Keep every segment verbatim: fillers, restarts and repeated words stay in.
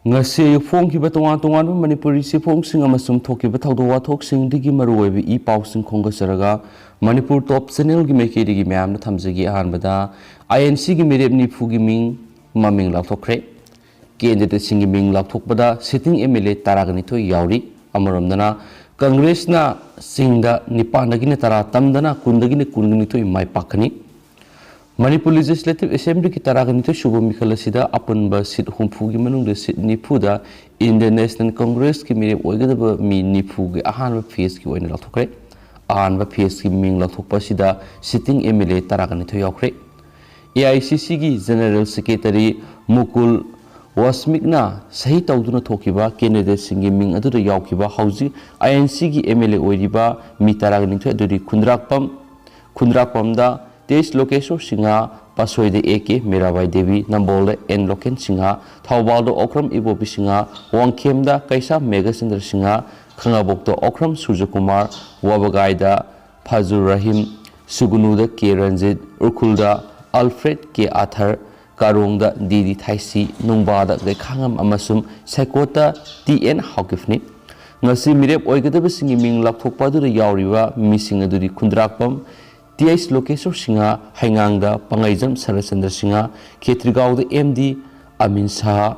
ꯉꯁꯤ ꯑꯌꯨꯛ ꯐꯣꯡꯈꯤꯕ ꯇꯣꯉꯥꯟ ꯇꯣꯉꯥꯟꯕ ꯃꯅꯤꯄꯨꯔꯤ ꯆꯦꯐꯣꯡꯁꯤꯡ ꯑꯃꯁꯨꯡ ꯊꯣꯛꯈꯤꯕ ꯊꯧꯗꯣꯛ ꯋꯥꯊꯣꯛꯁꯤꯡꯗꯒꯤ ꯃꯔꯨꯑꯣꯏꯕ ꯏ ꯄꯥꯎꯁꯤꯡ ꯈꯣꯝꯒꯠꯆꯔꯒ ꯃꯅꯤꯄꯨꯔ ꯇꯣꯞ ꯆꯦꯅꯦꯜꯒꯤ ꯃꯥꯏꯀꯩꯗꯒꯤ ꯃꯌꯥꯝꯅ ꯊꯝꯖꯒꯦ꯫ ꯑꯍꯥꯟꯕꯗ ꯑꯥꯏ ꯑꯦꯟ ꯁꯤꯒꯤ ꯃꯤꯔꯦꯞ ꯅꯤꯐꯨꯒꯤ ꯃꯤꯡ ꯃꯃꯤꯡ ꯂꯥꯎꯊꯣꯛꯈ꯭ꯔꯦ꯫ ꯀꯦꯟꯗꯤꯗꯦꯠꯁꯤꯡꯒꯤ ꯃꯤꯡ ꯂꯥꯎꯊꯣꯛꯄꯗ ꯁꯤꯇꯤꯡ ꯑꯦꯝ ꯑꯦꯜ ꯑꯦ ꯇꯔꯥꯒ ꯅꯤꯊꯣꯏ ꯌꯥꯎꯔꯤ꯫ ꯑꯃꯔꯣꯝꯗꯅ ꯀꯪꯒ꯭ꯔꯦꯁꯅ ꯁꯤꯡꯗ ꯅꯤꯄꯥꯟꯗꯒꯤꯅ ꯇꯔꯥ ꯇꯝꯗꯅ ꯀꯨꯟꯗꯒꯤꯅ ꯀꯨꯟꯒ ꯅꯤꯊꯣꯏ ꯃꯥꯏ ꯄꯥꯛꯀꯅꯤ꯫ ꯃꯅꯤꯄꯨꯔ ꯂꯦꯖꯤꯁꯂꯦꯇꯤꯚ ꯑꯦꯁꯦꯝꯕ꯭ꯂꯤꯒꯤ ꯇꯔꯥꯒ ꯅꯤꯊꯣꯏ ꯁꯨꯕ ꯃꯤꯈꯜ ꯑꯁꯤꯗ ꯑꯄꯨꯟꯕ ꯁꯤꯠ ꯍꯨꯝꯐꯨꯒꯤ ꯃꯅꯨꯡꯗ ꯁꯤꯠ ꯅꯤꯐꯨꯗ ꯏꯟꯗꯤꯌꯟ ꯅꯦꯁꯅꯦꯜ ꯀꯪꯒ꯭ꯔꯦꯁꯀꯤ ꯃꯤꯔꯦꯞ ꯑꯣꯏꯒꯗꯕ ꯃꯤ ꯅꯤꯐꯨꯒꯤ ꯑꯍꯥꯟꯕ ꯐꯦꯖꯀꯤ ꯑꯣꯏꯅ ꯂꯥꯎꯊꯣꯛꯈ꯭ꯔꯦ꯫ ꯑꯍꯥꯟꯕ ꯐꯦꯖꯀꯤ ꯃꯤꯡ ꯂꯥꯎꯊꯣꯛꯄ ꯑꯁꯤꯗ ꯁꯤꯇꯤꯡ ꯑꯦꯝ ꯑꯦꯜ ꯑꯦ ꯇꯔꯥꯒ ꯅꯤꯊꯣꯏ ꯌꯥꯎꯈ꯭ꯔꯦ꯫ ꯑꯦ ꯑꯥꯏ ꯁꯤ ꯁꯤꯒꯤ ꯖꯦꯅꯔꯦꯜ ꯁꯦꯀ꯭ꯔꯦꯇꯔꯤ ꯃꯨꯀꯨꯜ ꯋꯥꯁꯃꯤꯛꯅ ꯁꯍꯤ ꯇꯧꯗꯨꯅ ꯊꯣꯛꯈꯤꯕ ꯀꯦꯟꯗꯤꯗꯦꯠꯁꯤꯡꯒꯤ ꯃꯤꯡ ꯑꯗꯨꯗ ꯌꯥꯎꯈꯤꯕ ꯍꯧꯖꯤꯛ ꯑꯥꯏ ꯑꯦꯟ ꯁꯤꯒꯤ ꯑꯦꯝ ꯑꯦꯜ ꯑꯦ ꯑꯣꯏꯔꯤꯕ ꯃꯤ ꯇꯔꯥꯒ ꯅꯤꯊꯣꯏ ꯑꯗꯨꯗꯤ ꯈꯨꯟꯗ꯭ꯔꯥꯛꯄꯝ, ꯈꯨꯟꯗ꯭ꯔꯥꯛꯄꯝꯗ ꯇꯦꯖ ꯂꯣꯀꯦꯁꯣꯔ ꯁꯤꯡꯍ, ꯄꯥꯁꯣꯏꯗ ꯑꯦ ꯀꯦ ꯃꯤꯔꯥꯕꯥꯏ ꯗꯦꯕꯤ, ꯅꯝꯕꯣꯜꯗ ꯑꯦꯟ ꯂꯣꯀꯦꯟ ꯁꯤꯡꯍ, ꯊꯧꯕꯥꯜꯗ ꯑꯣꯀ꯭ꯔꯝ ꯏꯕꯣꯕꯤ ꯁꯤꯡꯍ, ꯋꯥꯡꯈꯦꯝꯗ ꯀꯩꯁꯥꯝ ꯃꯦꯘꯆꯟꯗ꯭ꯔ ꯁꯤꯡꯍ, ꯈꯥꯉꯕꯣꯛꯇ ꯑꯣꯀ꯭ꯔꯝ ꯁꯨꯔꯖꯀꯨꯃꯥꯔ, ꯋꯥꯕꯒꯥꯏꯗ ꯐꯖꯨꯔ ꯔꯍꯤꯝ, ꯁꯨꯒꯅꯨꯗ ꯀꯦ ꯔꯟꯖꯤꯠ, ꯎꯔꯈꯨꯜꯗ ꯑꯜꯐ꯭ꯔꯦꯗ ꯀꯦ ꯑꯥꯊꯔ, ꯀꯥꯔꯣꯡꯗ ꯗꯤ ꯗꯤ ꯊꯥꯏꯁꯤ, ꯅꯨꯡꯕꯥꯗ ꯒꯩꯈꯥꯉꯝ ꯑꯃꯁꯨꯡ ꯁꯥꯏꯀꯣꯠꯇ ꯇꯤ ꯑꯦꯟ ꯍꯥꯎꯀꯤꯐꯅꯤ꯫ ꯉꯁꯤ ꯃꯤꯔꯦꯞ ꯑꯣꯏꯒꯗꯕꯁꯤꯡꯒꯤ ꯃꯤꯡ ꯂꯥꯎꯊꯣꯛꯄ ꯑꯗꯨꯗ ꯌꯥꯎꯔꯤꯕ ꯃꯤꯁꯤꯡ ꯑꯗꯨꯗꯤ ꯈꯨꯟꯗ꯭ꯔꯥꯛꯄꯝ ꯇꯤ ꯑꯩꯆ ꯂꯣꯀꯦꯁꯣꯔ ꯁꯤꯡꯍ, ꯍꯩꯉꯥꯡꯗ ꯄꯥꯉꯩꯖꯝ ꯁꯔꯠꯆꯟꯗ꯭ꯔ ꯁꯤꯡꯍ, ꯈꯦꯇ꯭ꯔꯤꯒꯥꯎꯗ ꯑꯦꯝ ꯗꯤ ꯑꯃꯤꯟ ꯁꯥꯍ,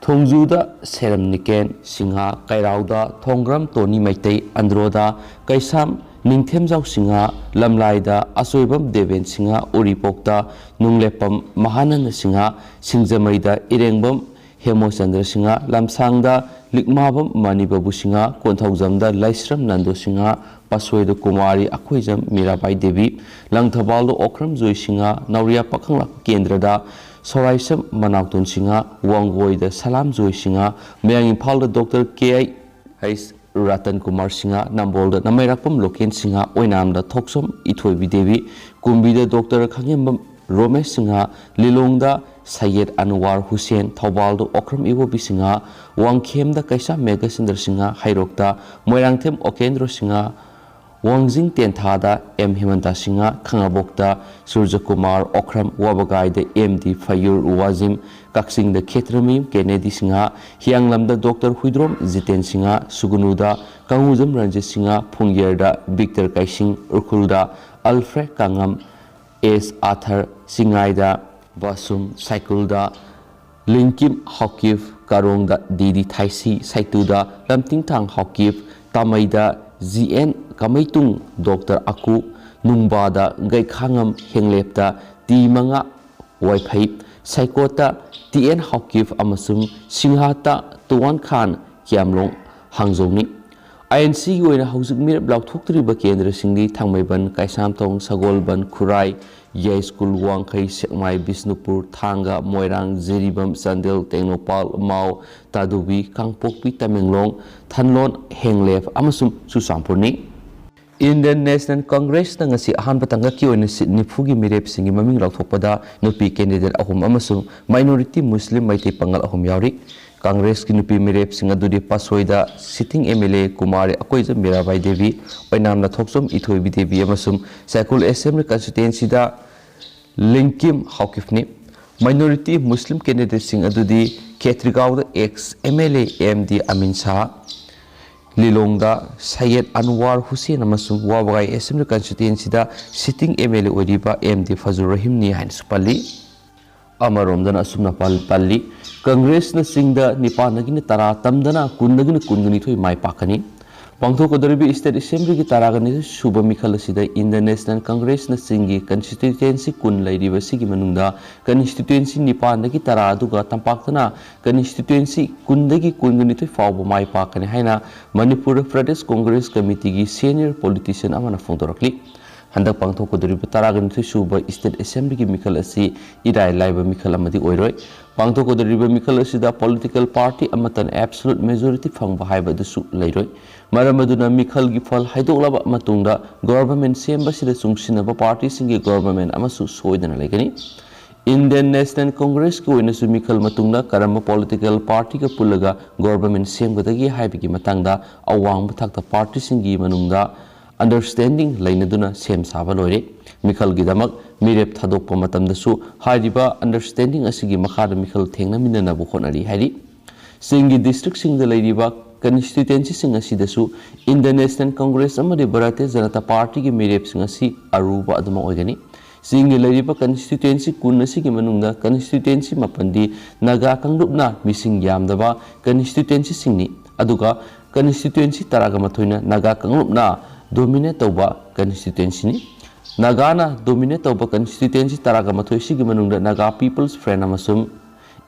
ꯊꯣꯡꯖꯨꯗ ꯁꯦꯔꯝ ꯅꯤꯀꯦꯟ ꯁꯤꯡꯍ, ꯀꯩꯔꯥꯎꯗ ꯊꯣꯡꯒ꯭ꯔꯝ ꯇꯣꯅꯤ ꯃꯩꯇꯩ, ꯑꯟꯗ꯭ꯔꯣꯗ ꯀꯩꯁꯥꯝ ꯅꯤꯡꯊꯦꯝꯖꯥꯎ ꯁꯤꯡꯍ, ꯂꯝꯂꯥꯏꯗ ꯑꯆꯣꯏꯕꯝ ꯗꯦꯕꯦꯟ ꯁꯤꯡꯍ, ꯎꯔꯤꯄꯣꯛꯇ ꯅꯨꯡꯂꯦꯞꯄꯝ ꯃꯍꯥꯅꯟꯗ ꯁꯤꯡꯍ, ꯁꯤꯡꯖꯃꯩꯗ ꯏꯔꯦꯡꯕꯝ ꯍꯦꯃꯣꯆꯟꯗ꯭ꯔ ꯁꯤꯡꯍ, ꯂꯝꯁꯥꯡꯗ ꯂꯤꯛꯃꯥꯕꯝ ꯃꯅꯤꯕꯥꯕꯨ ꯁꯤꯡꯍ, ꯀꯣꯟꯊꯧꯖꯝꯗ ꯂꯥꯏꯁ꯭ꯔꯝ ꯅꯟꯗꯣ ꯁꯤꯡꯍ, ꯄꯥꯁꯣꯏꯗ ꯀꯨꯃꯥꯔꯤ ꯑꯈꯣꯏꯖꯝ ꯃꯤꯔꯥꯕꯥꯏ ꯗꯦꯕꯤ, ꯂꯪꯊꯕꯥꯜꯗ ꯑꯣꯀ꯭ꯔꯝ ꯖꯣꯏ ꯁꯤꯡꯍ, ꯅꯥꯎꯔꯤꯌꯥ ꯄꯥꯈꯪꯂꯥꯛꯄ ꯀꯦꯟꯗ꯭ꯔꯗ ꯁꯣꯔꯥꯏꯁꯝ ꯃꯅꯥꯎꯇꯣꯟ ꯁꯤꯡꯍ, ꯋꯥꯡꯒꯣꯏꯗ ꯁꯂꯥꯝ ꯖꯣꯏ ꯁꯤꯡꯍ, ꯃꯌꯥꯡ ꯏꯝꯐꯥꯜꯗ ꯗꯣꯛꯇꯔ ꯀꯦ ꯑꯥꯏ ꯍꯩꯁ ꯔꯇꯟ ꯀꯨꯃꯥꯔ ꯁꯤꯡꯍ, ꯅꯝꯕꯣꯜꯗ ꯅꯃꯩꯔꯥꯛꯄꯝ ꯂꯣꯀꯦꯟ ꯁꯤꯡꯍ, ꯑꯣꯏꯅꯥꯝꯗ ꯊꯣꯛꯆꯣꯝ ꯏꯊꯣꯏꯕꯤ ꯗꯦꯕꯤ, ꯀꯨꯝꯕꯤꯗ ꯗꯣꯛꯇꯔ ꯈꯥꯉꯦꯝꯕꯝ ꯔꯣꯃꯦꯁ ꯁꯤꯡꯍ, ꯂꯤꯂꯣꯡꯗ ꯁꯩꯌꯦꯗ ꯑꯟꯋꯥꯔ ꯍꯨꯁꯦꯟ, ꯊꯧꯕꯥꯜꯗ ꯑꯣꯀ꯭ꯔꯝ ꯏꯕꯣꯕꯤ ꯁꯤꯡꯍ, ꯋꯥꯡꯈꯦꯝꯗ ꯀꯩꯁꯥꯝ ꯃꯦꯘꯆꯟꯗ꯭ꯔ ꯁꯤꯡꯍ, ꯍꯩꯔꯣꯛꯇ ꯃꯣꯏꯔꯥꯡꯊꯦꯝ ꯑꯣꯀꯦꯟꯗ꯭ꯔꯣ ꯁꯤꯡꯍ, ꯋꯥꯡꯖꯤꯡ ꯇꯦꯟꯊꯥꯗ ꯑꯦꯝ ꯍꯦꯃꯟꯇ ꯁꯤꯡꯍ, ꯈꯥꯉꯕꯣꯛꯇ ꯁꯨꯔꯖꯀꯨꯃꯥꯔ ꯑꯣꯀ꯭ꯔꯝ, ꯋꯥꯕꯒꯥꯏꯗ ꯑꯦꯝ ꯗꯤ ꯐꯌꯨꯔ ꯋꯥꯖꯤꯝ, ꯀꯛꯆꯤꯡꯗ ꯈꯦꯇ꯭ꯔꯃꯌꯨꯝ ꯀꯦꯅꯦꯗꯤ ꯁꯤꯡꯍ, ꯍꯤꯌꯥꯡꯂꯝꯗ ꯗꯣꯛꯇꯔ ꯍꯨꯏꯗ꯭ꯔꯣꯝ ꯖꯤꯇꯦꯟ ꯁꯤꯡꯍ, ꯁꯨꯒꯅꯨꯗ ꯀꯥꯡꯉꯨꯖꯝ ꯔꯟꯖꯤꯠ ꯁꯤꯡꯍ, ꯐꯨꯡꯒꯦꯔꯗ ꯕꯤꯛꯇꯔ ꯀꯥꯏꯁꯤꯡ, ꯎꯈ꯭ꯔꯨꯜꯗ ꯑꯜꯐ꯭ꯔꯦꯗ ꯀꯥꯡꯉꯝ, ꯑꯦꯁ ꯑꯥꯊꯔ, ꯆꯤꯡꯉꯥꯏꯗ ꯕꯥꯁꯨꯝ, ꯁꯥꯏꯀꯨꯜꯗ ꯂꯤꯡꯀꯤꯝ ꯍꯥꯎꯀꯤꯞ, ꯀꯥꯔꯣꯡꯗ ꯗꯤ ꯗꯤ ꯊꯥꯏꯁꯤ, ꯁꯥꯏꯇꯨꯗ ꯂꯝꯇꯤꯡꯊꯥꯡ ꯍꯥꯎꯀꯤꯞ, ꯇꯥꯃꯩꯗ G N Kameitung, doctor Aku, ꯅꯨꯡꯕꯥꯗ ꯒꯩꯈꯥꯉꯝ, ꯍꯦꯡꯂꯦꯞꯇ ꯇꯤ ꯃꯉꯥ ꯋꯥꯏꯐꯩ, ꯁꯥꯏꯀꯣꯠꯇ ꯇꯤ ꯑꯦꯟ ꯍꯥꯎꯀꯤꯞ ꯑꯃꯁꯨꯡ ꯁꯤꯡꯍꯥꯠꯇ ꯇꯨꯋꯥꯟ ꯈꯥꯟ ꯀꯤꯌꯥꯝꯂꯣꯡ ꯍꯥꯡꯖꯧꯅꯤ꯫ ꯑꯥꯏ ꯑꯦꯟ ꯁꯤꯒꯤ ꯑꯣꯏꯅ ꯍꯧꯖꯤꯛ ꯃꯤꯔꯦꯞ ꯂꯥꯎꯊꯣꯛꯇꯣꯔꯤꯕ ꯀꯦꯟꯗ꯭ꯔꯁꯤꯡꯗꯤ ꯊꯥꯡꯃꯩꯕꯟ, ꯀꯩꯁꯥꯝꯊꯣꯡ, ꯁꯒꯣꯜꯕꯟ, ꯈꯨꯔꯥꯏ, ꯌꯥꯏꯁ꯭ꯀꯨꯜ, ꯋꯥꯡꯈꯩ, ꯁꯦꯛꯃꯥꯏ, ꯕꯤꯁꯅꯨꯄꯨꯔ, ꯊꯥꯡꯒ, ꯃꯣꯏꯔꯥꯡ, ꯖꯤꯔꯤꯕꯥꯝ, ꯆꯥꯟꯗꯦꯜ, ꯇꯦꯡꯅꯧꯄꯜ, ꯃꯥꯎ, ꯇꯥꯗꯨꯕꯤ, ꯀꯥꯡꯄꯣꯛꯄꯤ, ꯇꯃꯦꯡꯂꯣꯡ, ꯊꯥꯂꯣꯟ, ꯍꯦꯡꯂꯦꯞ ꯑꯃꯁꯨꯡ ꯆꯨꯔꯆꯥꯟꯄꯨꯔꯅꯤ꯫ ꯏꯟꯗꯤꯌꯟ ꯅꯦꯁꯅꯦꯜ ꯀꯪꯒ꯭ꯔꯦꯁꯅ ꯉꯁꯤ ꯑꯍꯥꯟꯕ ꯇꯥꯡꯀꯛꯀꯤ ꯑꯣꯏꯅ ꯁꯤꯠ ꯅꯤꯐꯨꯒꯤ ꯃꯤꯔꯦꯞꯁꯤꯡꯒꯤ ꯃꯃꯤꯡ ꯂꯥꯎꯊꯣꯛꯄꯗ ꯅꯨꯄꯤ ꯀꯦꯟꯗꯤꯗꯦꯠ ꯑꯍꯨꯝ ꯑꯃꯁꯨꯡ ꯃꯥꯏꯅꯣꯔꯤꯇꯤ ꯃꯨꯁꯂꯤꯝ ꯃꯩꯇꯩ ꯄꯥꯉꯜ ꯑꯍꯨꯝ ꯌꯥꯎꯔꯤ꯫ ꯀꯪꯒ꯭ꯔꯦꯁꯀꯤ ꯅꯨꯄꯤ ꯃꯤꯔꯦꯞꯁꯤꯡ ꯑꯗꯨꯗꯤ ꯄꯥꯁꯣꯏꯗ sitting M L A Kumari Akoijam Mirabai Devi, Oinam Nathokcham Ithoibi Devi ꯑꯃꯁꯨꯡ ꯁꯥꯏꯀꯨꯜ ꯑꯦꯁꯦꯝꯕ꯭ꯂꯤ ꯀꯟꯁꯇꯤꯇ꯭ꯋꯦꯟꯁꯤꯗ ꯂꯤꯡꯀꯤꯝ ꯍꯥꯎꯀꯤꯞꯅꯤ꯫ ꯃꯥꯏꯅꯣꯔꯤꯇꯤ ꯃꯨꯁꯂꯤꯝ ꯀꯦꯟꯗꯤꯗꯦꯠꯁꯤꯡ ꯑꯗꯨꯗꯤ ꯈꯦꯇ꯭ꯔꯤꯒꯥꯎꯗ ex M L A M D Amin Shah, ꯂꯤꯂꯣꯡꯗ ꯁꯩꯌꯦꯗ ꯑꯟꯋꯥꯔ ꯍꯨꯁꯦꯟ ꯑꯃꯁꯨꯡ ꯋꯥꯕꯒꯥꯏ ꯑꯦꯁꯦꯝꯕ꯭ꯂꯤ ꯀꯟꯁꯇꯤꯇ꯭ꯋꯦꯟꯁꯤꯗ ꯁꯤꯇꯤꯡ ꯑꯦꯝ ꯑꯦꯜ ꯑꯦ ꯑꯣꯏꯔꯤꯕ ꯑꯦꯝ ꯗꯤ ꯐꯖꯨꯔ ꯔꯍꯤꯝꯅꯤ ꯍꯥꯏꯅꯁꯨ ꯄꯜꯂꯤ꯫ ꯑꯃꯔꯣꯝꯗꯅ ꯑꯁꯨꯝꯅ ꯄꯜ-, ꯄꯜꯂꯤ, ꯀꯪꯒ꯭ꯔꯦꯁꯅ ꯆꯤꯡꯗ ꯅꯤꯄꯥꯟꯗꯒꯤꯅ ꯇꯔꯥ ꯇꯝꯗꯅ ꯀꯨꯟꯗꯒꯤꯅ ꯀꯨꯟꯒ ꯅꯤꯊꯣꯏ ꯃꯥꯏ ꯄꯥꯛꯀꯅꯤ꯫ ꯄꯥꯡꯊꯣꯛꯀꯗꯧꯔꯤꯕ ꯏꯁꯇꯦꯠ ꯑꯦꯁꯦꯝꯕ꯭ꯂꯤꯒꯤ ꯇꯔꯥꯒ ꯅꯤꯊꯣꯏ ꯁꯨꯕ ꯃꯤꯈꯜ ꯑꯁꯤꯗ ꯏꯟꯗꯤꯌꯟ ꯅꯦꯁꯅꯦꯜ ꯀꯪꯒ꯭ꯔꯦꯁꯅ ꯆꯤꯡꯒꯤ ꯀꯟꯁꯇꯤꯇ꯭ꯋꯦꯟꯁꯤ ꯀꯨꯟ ꯂꯩꯔꯤꯕ ꯑꯁꯤꯒꯤ ꯃꯅꯨꯡꯗ ꯀꯟꯁꯇꯤꯇ꯭ꯋꯦꯟꯁꯤ ꯅꯤꯄꯥꯟꯗꯒꯤ ꯇꯔꯥ ꯑꯗꯨꯒ ꯇꯝꯄꯥꯛꯇꯅ ꯀꯟꯁꯇꯤꯇ꯭ꯋꯦꯟꯁꯤ ꯀꯨꯟꯗꯒꯤ ꯀꯨꯟꯒ ꯅꯤꯊꯣꯏ ꯐꯥꯎꯕ ꯃꯥꯏ ꯄꯥꯛꯀꯅꯤ ꯍꯥꯏꯅ ꯃꯅꯤꯄꯨꯔ ꯄ꯭ꯔꯗꯦꯁ ꯀꯪꯒ꯭ꯔꯦꯁ ꯀꯃꯤꯇꯤꯒꯤ ꯁꯦꯅꯤꯌꯔ ꯄꯣꯂꯤꯇꯤꯁꯤꯌꯟ ꯑꯃꯅ ꯐꯣꯡꯗꯣꯔꯛꯂꯤ꯫ ꯍꯟꯗꯛ ꯄꯥꯡꯊꯣꯛꯀꯗꯧꯔꯤꯕ ꯇꯔꯥꯒ ꯅꯤꯊꯣꯏ ꯁꯨꯕ ꯏꯁꯇꯦꯠ ꯑꯦꯁꯦꯝꯕ꯭ꯂꯤꯒꯤ ꯃꯤꯈꯜ ꯑꯁꯤ ꯏꯔꯥꯏ ꯂꯥꯏꯕ ꯃꯤꯈꯜ ꯑꯃꯗꯤ ꯑꯣꯏꯔꯣꯏ꯫ ꯄꯥꯡꯊꯣꯛꯀꯗꯧꯔꯤꯕ ꯃꯤꯈꯜ ꯑꯁꯤꯗ ꯄꯣꯂꯤꯇꯤꯀꯦꯜ ꯄꯥꯔꯇꯤ ꯑꯃꯠꯇꯅ ꯑꯦꯕꯁꯣꯂꯨꯠ ꯃꯦꯖꯣꯔꯤꯇꯤ ꯐꯪꯕ ꯍꯥꯏꯕ ꯑꯗꯨꯁꯨ ꯂꯩꯔꯣꯏ꯫ ꯃꯔꯝ ꯑꯗꯨꯅ ꯃꯤꯈꯜꯒꯤ ꯐꯜ ꯍꯥꯏꯗꯣꯛꯂꯕ ꯃꯇꯨꯡꯗ ꯒꯣꯚꯔꯟꯃꯦꯟꯠ ꯁꯦꯝꯕꯁꯤꯗ ꯆꯨꯡꯁꯤꯟꯅꯕ ꯄꯥꯔꯇꯤꯁꯤꯡꯒꯤ ꯒꯣꯚꯔꯟꯃꯦꯟꯠ ꯑꯃꯁꯨ ꯁꯣꯏꯗꯅ ꯂꯩꯒꯅꯤ꯫ ꯏꯟꯗꯤꯌꯟ ꯅꯦꯁꯅꯦꯜ ꯀꯪꯒ꯭ꯔꯦꯁꯀꯤ ꯑꯣꯏꯅꯁꯨ ꯃꯤꯈꯜ ꯃꯇꯨꯡꯗ ꯀꯔꯝꯕ ꯄꯣꯂꯤꯇꯤꯀꯦꯜ ꯄꯥꯔꯇꯤꯒ ꯄꯨꯜꯂꯒ ꯒꯣꯚꯔꯟꯃꯦꯟꯠ ꯁꯦꯝꯒꯗꯒꯦ ꯍꯥꯏꯕꯒꯤ ꯃꯇꯥꯡꯗ ꯑꯋꯥꯡꯕ ꯊꯥꯛꯇ ꯄꯥꯔꯇꯤꯁꯤꯡꯒꯤ ꯃꯅꯨꯡꯗ understanding ꯂꯩꯅꯗꯨꯅ ꯁꯦꯝ ꯁꯥꯕ ꯂꯣꯏꯔꯦ꯫ ꯃꯤꯈꯜꯒꯤꯗꯃꯛ ꯃꯤꯔꯦꯞ ꯊꯥꯗꯣꯛꯄ ꯃꯇꯝꯗꯁꯨ ꯍꯥꯏꯔꯤꯕ understanding ꯑꯁꯤꯒꯤ ꯃꯈꯥꯗ ꯃꯤꯈꯜ ꯊꯦꯡꯅꯃꯤꯟꯅꯅꯕ ꯍꯣꯠꯅꯔꯤ ꯍꯥꯏꯔꯤ꯫ ꯆꯤꯡꯒꯤ districtꯁꯤꯡꯗ ꯂꯩꯔꯤꯕ constituencyꯁꯤꯡ ꯑꯁꯤꯗꯁꯨ Indian National Congress ꯑꯃꯗꯤ Bharatiya Janata Partyꯒꯤ ꯃꯤꯔꯦꯞꯁꯤꯡ ꯑꯁꯤ ꯑꯔꯨꯕ ꯑꯗꯨꯃꯛ ꯑꯣꯏꯒꯅꯤ꯫ ꯆꯤꯡꯒꯤ ꯂꯩꯔꯤꯕ constituency ꯀꯨꯟ ꯑꯁꯤꯒꯤ ꯃꯅꯨꯡꯗ constituency ꯃꯥꯄꯟꯗꯤ ꯅꯥꯒꯥ ꯀꯥꯡꯂꯨꯞꯅ ꯃꯤꯁꯤꯡ ꯌꯥꯝꯗꯕ constituencyꯁꯤꯡꯅꯤ, ꯑꯗꯨꯒ constituency ꯇꯔꯥꯒ ꯃꯥꯊꯣꯏꯅ ꯅꯥꯒꯥ ꯀꯥꯡꯂꯨꯞꯅ dominate ꯇꯧꯕ constituencyꯅꯤ꯫ ꯅꯥꯒꯥꯅ dominate ꯇꯧꯕ constituency ꯇꯔꯥꯒ ꯃꯥꯊꯣꯏ ꯑꯁꯤꯒꯤ ꯃꯅꯨꯡꯗ Naga People's Front ꯑꯃꯁꯨꯡ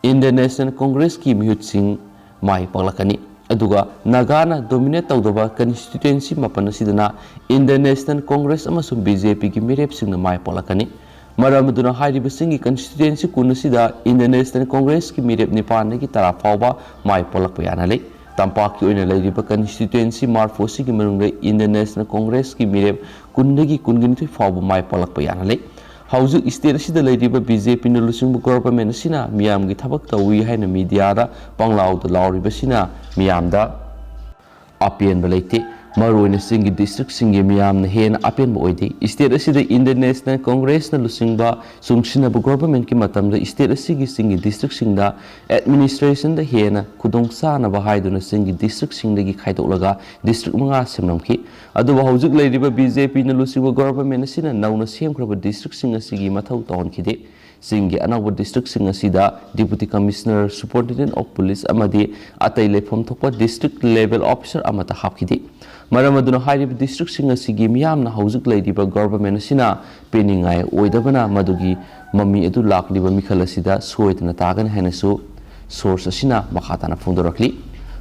Indian National Congressꯀꯤ ꯃꯤꯍꯨꯠꯁꯤꯡ ꯃꯥꯏ ꯄꯥꯛꯂꯛꯀꯅꯤ꯫ ꯑꯗꯨꯒ ꯅꯥꯒꯥꯅ dominate ꯇꯧꯗꯕ constituency ꯃꯥꯄꯟ ꯑꯁꯤꯗꯅ Indian National Congress ꯑꯃꯁꯨꯡ BJPꯒꯤ ꯃꯤꯔꯦꯞꯁꯤꯡꯅ ꯃꯥꯏ ꯄꯥꯛꯂꯛꯀꯅꯤ꯫ ꯃꯔꯝ ꯑꯗꯨꯅ ꯍꯥꯏꯔꯤꯕꯁꯤꯡꯒꯤ constituency ꯀꯨꯟ ꯑꯁꯤꯗ Indian National Congressꯀꯤ ꯃꯤꯔꯦꯞ ꯅꯤꯄꯥꯟꯗꯒꯤ ꯇꯔꯥ ꯐꯥꯎꯕ ꯃꯥꯏ ꯄꯥꯛꯂꯛꯄ ꯌꯥꯅ ꯂꯩ꯫ ꯇꯝꯄꯥꯛꯀꯤ ꯑꯣꯏꯅ ꯂꯩꯔꯤꯕ constituency ꯃꯔꯤꯐꯨ ꯑꯁꯤꯒꯤ ꯃꯅꯨꯡꯗ Indian National Congressꯀꯤ ꯃꯤꯔꯦꯞ ꯀꯨꯟꯗꯒꯤ ꯀꯨꯟꯒ ꯅꯤꯊꯣꯏ ꯐꯥꯎꯕ ꯃꯥꯏ ꯄꯥꯛꯂꯛꯄ ꯌꯥꯅ ꯂꯩ꯫ ꯍꯧꯖꯤꯛ state ꯑꯁꯤꯗ ꯂꯩꯔꯤꯕ BJPꯅ ꯂꯨꯆꯤꯡꯕ government ꯑꯁꯤꯅ ꯃꯤꯌꯥꯝꯒꯤ ꯊꯕꯛ ꯇꯧꯏ ꯍꯥꯏꯅ mediaꯗ ꯄꯪꯂꯥꯎꯗ ꯂꯥꯎꯔꯤꯕꯁꯤꯅ ꯃꯤꯌꯥꯝꯗ ꯑꯄꯦꯟꯕ ꯂꯩꯇꯦ꯫ ꯃꯔꯨꯑꯣꯏꯅ ꯆꯤꯡꯒꯤ districtꯁꯤꯡꯒꯤ ꯃꯤꯌꯥꯝꯅ ꯍꯦꯟꯅ ꯑꯄꯦꯟꯕ ꯑꯣꯏꯗꯦ꯫ State ꯑꯁꯤꯗ Indian National Congressꯅ ꯂꯨꯆꯤꯡꯕ ꯆꯨꯡꯁꯤꯟꯅꯕ governmentꯀꯤ ꯃꯇꯝꯗ state ꯑꯁꯤꯒꯤ ꯆꯤꯡꯒꯤ districtꯁꯤꯡꯗ administrationꯗ ꯍꯦꯟꯅ ꯈꯨꯗꯣꯡꯆꯥꯅꯕ ꯍꯥꯏꯗꯨꯅ ꯆꯤꯡꯒꯤ districtꯁꯤꯡꯗꯒꯤ ꯈꯥꯏꯗꯣꯛꯂꯒ district ꯃꯉꯥ ꯁꯦꯝꯂꯝꯈꯤ꯫ ꯑꯗꯨꯕꯨ ꯍꯧꯖꯤꯛ ꯂꯩꯔꯤꯕ BJPꯅ ꯂꯨꯆꯤꯡꯕ government ꯑꯁꯤꯅ ꯅꯧꯅ ꯁꯦꯝꯈ꯭ꯔꯕ districtꯁꯤꯡ ꯑꯁꯤꯒꯤ ꯃꯊꯧ ꯇꯧꯍꯟꯈꯤꯗꯦ꯫ ꯆꯤꯡꯒꯤ ꯑꯅꯧꯕ districtꯁꯤꯡ ꯑꯁꯤꯗ Deputy Commissioner, Superintendent of Police ꯑꯃꯗꯤ ꯑꯇꯩ ꯂꯩꯐꯝ ꯊꯣꯛꯄ district level officer ꯑꯃꯠꯇ ꯍꯥꯞꯈꯤꯗꯦ꯫ ꯃꯔꯝ ꯑꯗꯨꯅ ꯍꯥꯏꯔꯤꯕ districtꯁꯤꯡ ꯑꯁꯤꯒꯤ ꯃꯤꯌꯥꯝꯅ ꯍꯧꯖꯤꯛ ꯂꯩꯔꯤꯕ government ꯑꯁꯤꯅ ꯄꯦꯟꯅꯤꯡꯉꯥꯏ ꯑꯣꯏꯗꯕꯅ ꯃꯗꯨꯒꯤ ꯃꯃꯤ ꯑꯗꯨ ꯂꯥꯛꯂꯤꯕ ꯃꯤꯈꯜ ꯑꯁꯤꯗ ꯁꯣꯏꯗꯅ ꯇꯥꯒꯅꯤ ꯍꯥꯏꯅꯁꯨ source ꯑꯁꯤꯅ ꯃꯈꯥ ꯇꯥꯅ ꯐꯣꯡꯗꯣꯔꯛꯂꯤ꯫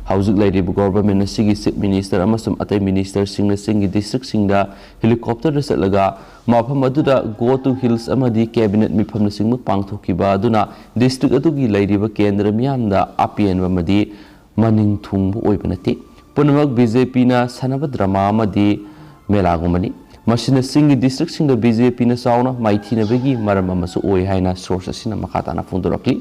ꯍꯧꯖꯤꯛ ꯂꯩꯔꯤꯕ government ꯑꯁꯤꯒꯤ Chief Minister ꯑꯃꯁꯨꯡ ꯑꯇꯩ ministerꯁꯤꯡꯅ ꯆꯤꯡꯒꯤ districtꯁꯤꯡꯗ helicopterꯗ ꯆꯠꯂꯒ ꯃꯐꯝ ꯑꯗꯨꯗ Go to Hills ꯑꯃꯗꯤ cabinet ꯃꯤꯐꯝꯅꯆꯤꯡꯕ ꯄꯥꯡꯊꯣꯛꯈꯤꯕ ꯑꯗꯨꯅ district ꯑꯗꯨꯒꯤ ꯂꯩꯔꯤꯕ ꯀꯦꯟꯗ꯭ꯔ ꯃꯤꯌꯥꯝꯗ ꯑꯄꯦꯟꯕ ꯑꯃꯗꯤ ꯃꯅꯤꯡ ꯊꯨꯡꯕ ꯑꯣꯏꯕ ꯅꯠꯇꯦ꯫ ꯄꯨꯝꯅꯃꯛ BJPꯅ ꯁꯥꯟꯅꯕ drama ꯑꯃꯗꯤ ꯃꯦꯂꯥꯒꯨꯝꯕꯅꯤ꯫ ꯃꯁꯤꯅ ꯆꯤꯡꯒꯤ districtꯁꯤꯡꯗ BJPꯅ ꯆꯥꯎꯅ ꯃꯥꯏꯊꯤꯅꯕꯒꯤ ꯃꯔꯝ ꯑꯃꯁꯨ ꯑꯣꯏ ꯍꯥꯏꯅ source ꯑꯁꯤꯅ ꯃꯈꯥ ꯇꯥꯅ ꯐꯣꯡꯗꯣꯔꯛꯂꯤ꯫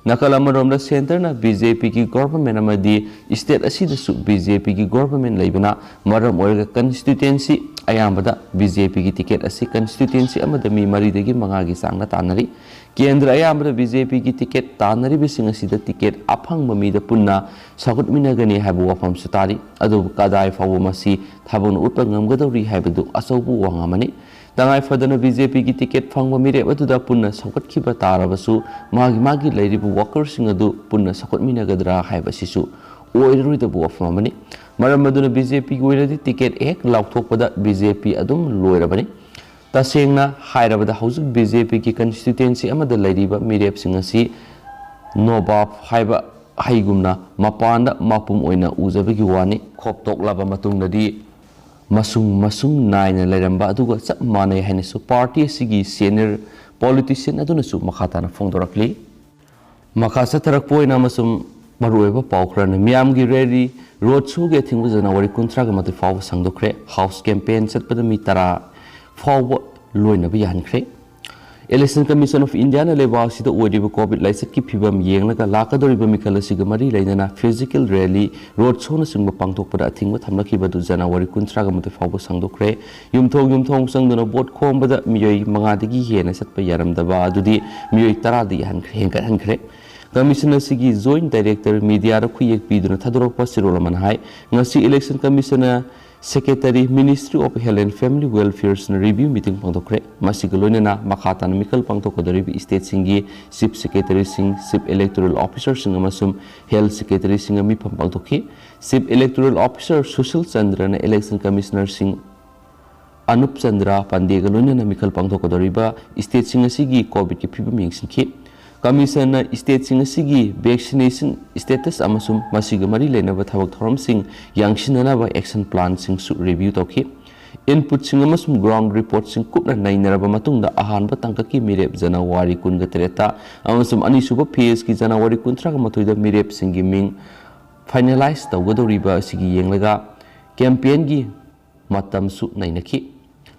ꯅꯥꯀꯜ ꯑꯃꯔꯣꯝꯗ centreꯅ BJPꯒꯤ government ꯑꯃꯗꯤ state ꯑꯁꯤꯗꯁꯨ BJPꯒꯤ government ꯂꯩꯕꯅ ꯃꯔꯝ ꯑꯣꯏꯔꯒ constituency ꯑꯌꯥꯝꯕꯗ BJPꯒꯤ ticket ꯑꯁꯤ constituency ꯑꯃꯗ ꯃꯤ ꯃꯔꯤꯗꯒꯤ ꯃꯉꯥꯒꯤ ꯆꯥꯡꯗ ꯇꯥꯟꯅꯔꯤ꯫ ꯀꯦꯟꯗ꯭ꯔ ꯑꯌꯥꯝꯕꯗ BJPꯒꯤ ticket ꯇꯥꯟꯅꯔꯤꯕꯁꯤꯡ ꯑꯁꯤꯗ ticket ꯑꯐꯪꯕ ꯃꯤꯗ ꯄꯨꯟꯅ ꯁꯧꯒꯠꯃꯤꯟꯅꯒꯅꯤ ꯍꯥꯏꯕ ꯋꯥꯐꯝꯁꯨ ꯇꯥꯔꯤ꯫ ꯑꯗꯨꯕꯨ ꯀꯗꯥꯏ ꯐꯥꯎꯕ ꯃꯁꯤ ꯊꯕꯛꯅ ꯎꯠꯄ ꯉꯝꯒꯗꯧꯔꯤ ꯍꯥꯏꯕꯗꯨ ꯑꯆꯧꯕ ꯋꯥꯉꯥꯡ ꯑꯃꯅꯤ꯫ ꯇꯉꯥꯏ ꯐꯗꯅ BJPꯒꯤ ticket ꯐꯪꯕ ꯃꯤꯔꯦꯞ ꯑꯗꯨꯗ ꯄꯨꯟꯅ ꯁꯧꯒꯠꯈꯤꯕ ꯇꯥꯔꯕꯁꯨ, ꯃꯥꯒꯤ ꯃꯥꯒꯤ ꯂꯩꯔꯤꯕ workerꯁꯤꯡ ꯑꯗꯨ ꯄꯨꯟꯅ ꯁꯧꯒꯠꯃꯤꯟꯅꯒꯗ꯭ꯔꯥ ꯍꯥꯏꯕꯁꯤꯁꯨ ꯑꯣꯏꯔꯔꯣꯏꯗꯕ ꯋꯥꯐꯝ ꯑꯃꯅꯤ꯫ ꯃꯔꯝ ꯑꯗꯨꯅ BJPꯒꯤ ꯑꯣꯏꯅꯗꯤ ticket ꯍꯦꯛ ꯂꯥꯎꯊꯣꯛꯄꯗ BJP ꯑꯗꯨꯝ ꯂꯣꯏꯔꯕꯅꯤ꯫ ꯇꯁꯦꯡꯅ ꯍꯥꯏꯔꯕꯗ, ꯍꯧꯖꯤꯛ BJPꯒꯤ constituency ꯑꯃꯗ ꯂꯩꯔꯤꯕ ꯃꯤꯔꯦꯞꯁꯤꯡ ꯑꯁꯤ ꯅꯣꯕꯥꯞ ꯍꯥꯏꯕ ꯍꯩꯒꯨꯝꯅ ꯃꯄꯥꯟꯗ ꯃꯄꯨꯝ ꯑꯣꯏꯅ ꯎꯖꯕꯒꯤ ꯋꯥꯅꯤ꯫ ꯈꯣꯞꯇꯣꯛꯂꯕ ꯃꯇꯨꯡꯗꯗꯤ ꯃꯁꯨꯡ ꯃꯁꯨꯡ ꯅꯥꯏꯅ ꯂꯩꯔꯝꯕ ꯑꯗꯨꯒ ꯆꯞ ꯃꯥꯟꯅꯩ ꯍꯥꯏꯅꯁꯨ party ꯑꯁꯤꯒꯤ senior politician ꯑꯗꯨꯅꯁꯨ ꯃꯈꯥ ꯇꯥꯅ ꯐꯣꯡꯗꯣꯔꯛꯂꯤ꯫ ꯃꯈꯥ ꯆꯠꯊꯔꯛꯄ ꯑꯣꯏꯅ ꯑꯃꯁꯨꯡ ꯃꯔꯨꯑꯣꯏꯕ ꯄꯥꯎ ꯈꯔꯅ, ꯃꯤꯌꯥꯝꯒꯤ rally, road showꯒꯤ ꯑꯊꯤꯡꯕ January ꯀꯨꯟꯊ꯭ꯔꯥꯒ ꯃꯥꯊꯣꯏ ꯐꯥꯎꯕ ꯁꯥꯡꯗꯣꯛꯈ꯭ꯔꯦ꯫ House campaign ꯆꯠꯄꯗ ꯃꯤ ꯇꯔꯥ ꯐꯥꯎꯕ ꯂꯣꯏꯅꯕ ꯌꯥꯍꯟꯈ꯭ꯔꯦ꯫ Election Commission of Indiaꯅ ꯂꯩꯕꯥꯛ ꯑꯁꯤꯗ ꯑꯣꯏꯔꯤꯕ COVID ꯂꯥꯏꯆꯠꯀꯤ ꯐꯤꯕꯝ ꯌꯦꯡꯂꯒ ꯂꯥꯛꯀꯗꯧꯔꯤꯕ ꯃꯤꯈꯜ ꯑꯁꯤꯒ ꯃꯔꯤ ꯂꯩꯅꯅ physical rally, road showꯅꯆꯤꯡꯕ ꯄꯥꯡꯊꯣꯛꯄꯗ ꯑꯊꯤꯡꯕ ꯊꯝꯂꯛꯈꯤꯕ ꯑꯗꯨ January ꯀꯨꯟꯊ꯭ꯔꯥꯒ ꯃꯥꯊꯣꯏ ꯐꯥꯎꯕ ꯁꯥꯡꯗꯣꯛꯈ꯭ꯔꯦ꯫ ꯌꯨꯝꯊꯣꯡ ꯌꯨꯝꯊꯣꯡ ꯆꯪꯗꯨꯅ vote ꯈꯣꯝꯕꯗ ꯃꯤꯑꯣꯏ ꯃꯉꯥꯗꯒꯤ ꯍꯦꯟꯅ ꯆꯠꯄ ꯌꯥꯔꯝꯗꯕ ꯑꯗꯨꯗꯤ ꯃꯤꯑꯣꯏ ꯇꯔꯥꯗꯒꯤ ꯍꯟꯈ꯭ꯔꯦ, ꯍꯦꯟꯒꯠꯍꯟꯈ꯭ꯔꯦ꯫ Commission ꯑꯁꯤꯒꯤ Joint Director mediaꯗ ꯈꯨꯌꯦꯛ ꯄꯤꯗꯨꯅ ꯊꯥꯗꯣꯔꯛꯄ ꯆꯦꯔꯣꯜ ꯑꯃꯅ ꯍꯥꯏ, ꯉꯁꯤ Election Commissionꯅ Secretary, Ministry of Health and Family Welfareꯅ review meeting ꯄꯥꯡꯊꯣꯛꯈ꯭ꯔꯦ꯫ ꯃꯁꯤꯒ ꯂꯣꯏꯅꯅ ꯃꯈꯥ ꯇꯥꯅ ꯃꯤꯈꯜ ꯄꯥꯡꯊꯣꯛꯀꯗꯧꯔꯤꯕ stateꯁꯤꯡꯒꯤ Chief Secretaryꯁꯤꯡ, Chief Electoral Officerꯁꯤꯡ ꯑꯃꯁꯨꯡ Health Secretaryꯁꯤꯡꯒ ꯃꯤꯐꯝ ꯄꯥꯡꯊꯣꯛꯈꯤ꯫ Chief Electoral Officer Sushil ꯆꯟꯗ꯭ꯔꯅ Election Commissionerꯁꯤꯡ Anup Chandra ꯄꯥꯟꯗꯦꯒ ꯂꯣꯏꯅꯅ ꯃꯤꯈꯜ ꯄꯥꯡꯊꯣꯛꯀꯗꯧꯔꯤꯕ stateꯁꯤꯡ ꯑꯁꯤꯒꯤ COVIDꯀꯤ ꯐꯤꯕꯝ ꯌꯦꯡꯁꯤꯟꯈꯤ꯫ Commissionꯅ stateꯁꯤꯡ ꯑꯁꯤꯒꯤ vaccination status ꯑꯃꯁꯨꯡ ꯃꯁꯤꯒ ꯃꯔꯤ ꯂꯩꯅꯕ ꯊꯕꯛ ꯊꯧꯔꯝꯁꯤꯡ ꯌꯥꯡꯁꯤꯟꯅꯅꯕ action planꯁꯤꯡꯁꯨ review ꯇꯧꯈꯤ꯫ Inputꯁꯤꯡ ꯑꯃꯁꯨꯡ ground reportꯁꯤꯡ ꯀꯨꯞꯅ ꯅꯩꯅꯔꯕ ꯃꯇꯨꯡꯗ, ꯑꯍꯥꯟꯕ ꯇꯥꯡꯀꯛꯀꯤ ꯃꯤꯔꯦꯞ January ꯀꯨꯟꯒ ꯇꯔꯦꯠꯇ ꯑꯃꯁꯨꯡ ꯑꯅꯤꯁꯨꯕ phaseꯀꯤ January ꯀꯨꯟꯊ꯭ꯔꯥꯒ ꯃꯥꯊꯣꯏꯗ ꯃꯤꯔꯦꯞꯁꯤꯡꯒꯤ ꯃꯤꯡ finalise ꯇꯧꯒꯗꯧꯔꯤꯕ ꯑꯁꯤꯒꯤ ꯌꯦꯡꯂꯒ campaignꯒꯤ ꯃꯇꯝꯁꯨ ꯅꯩꯅꯈꯤ꯫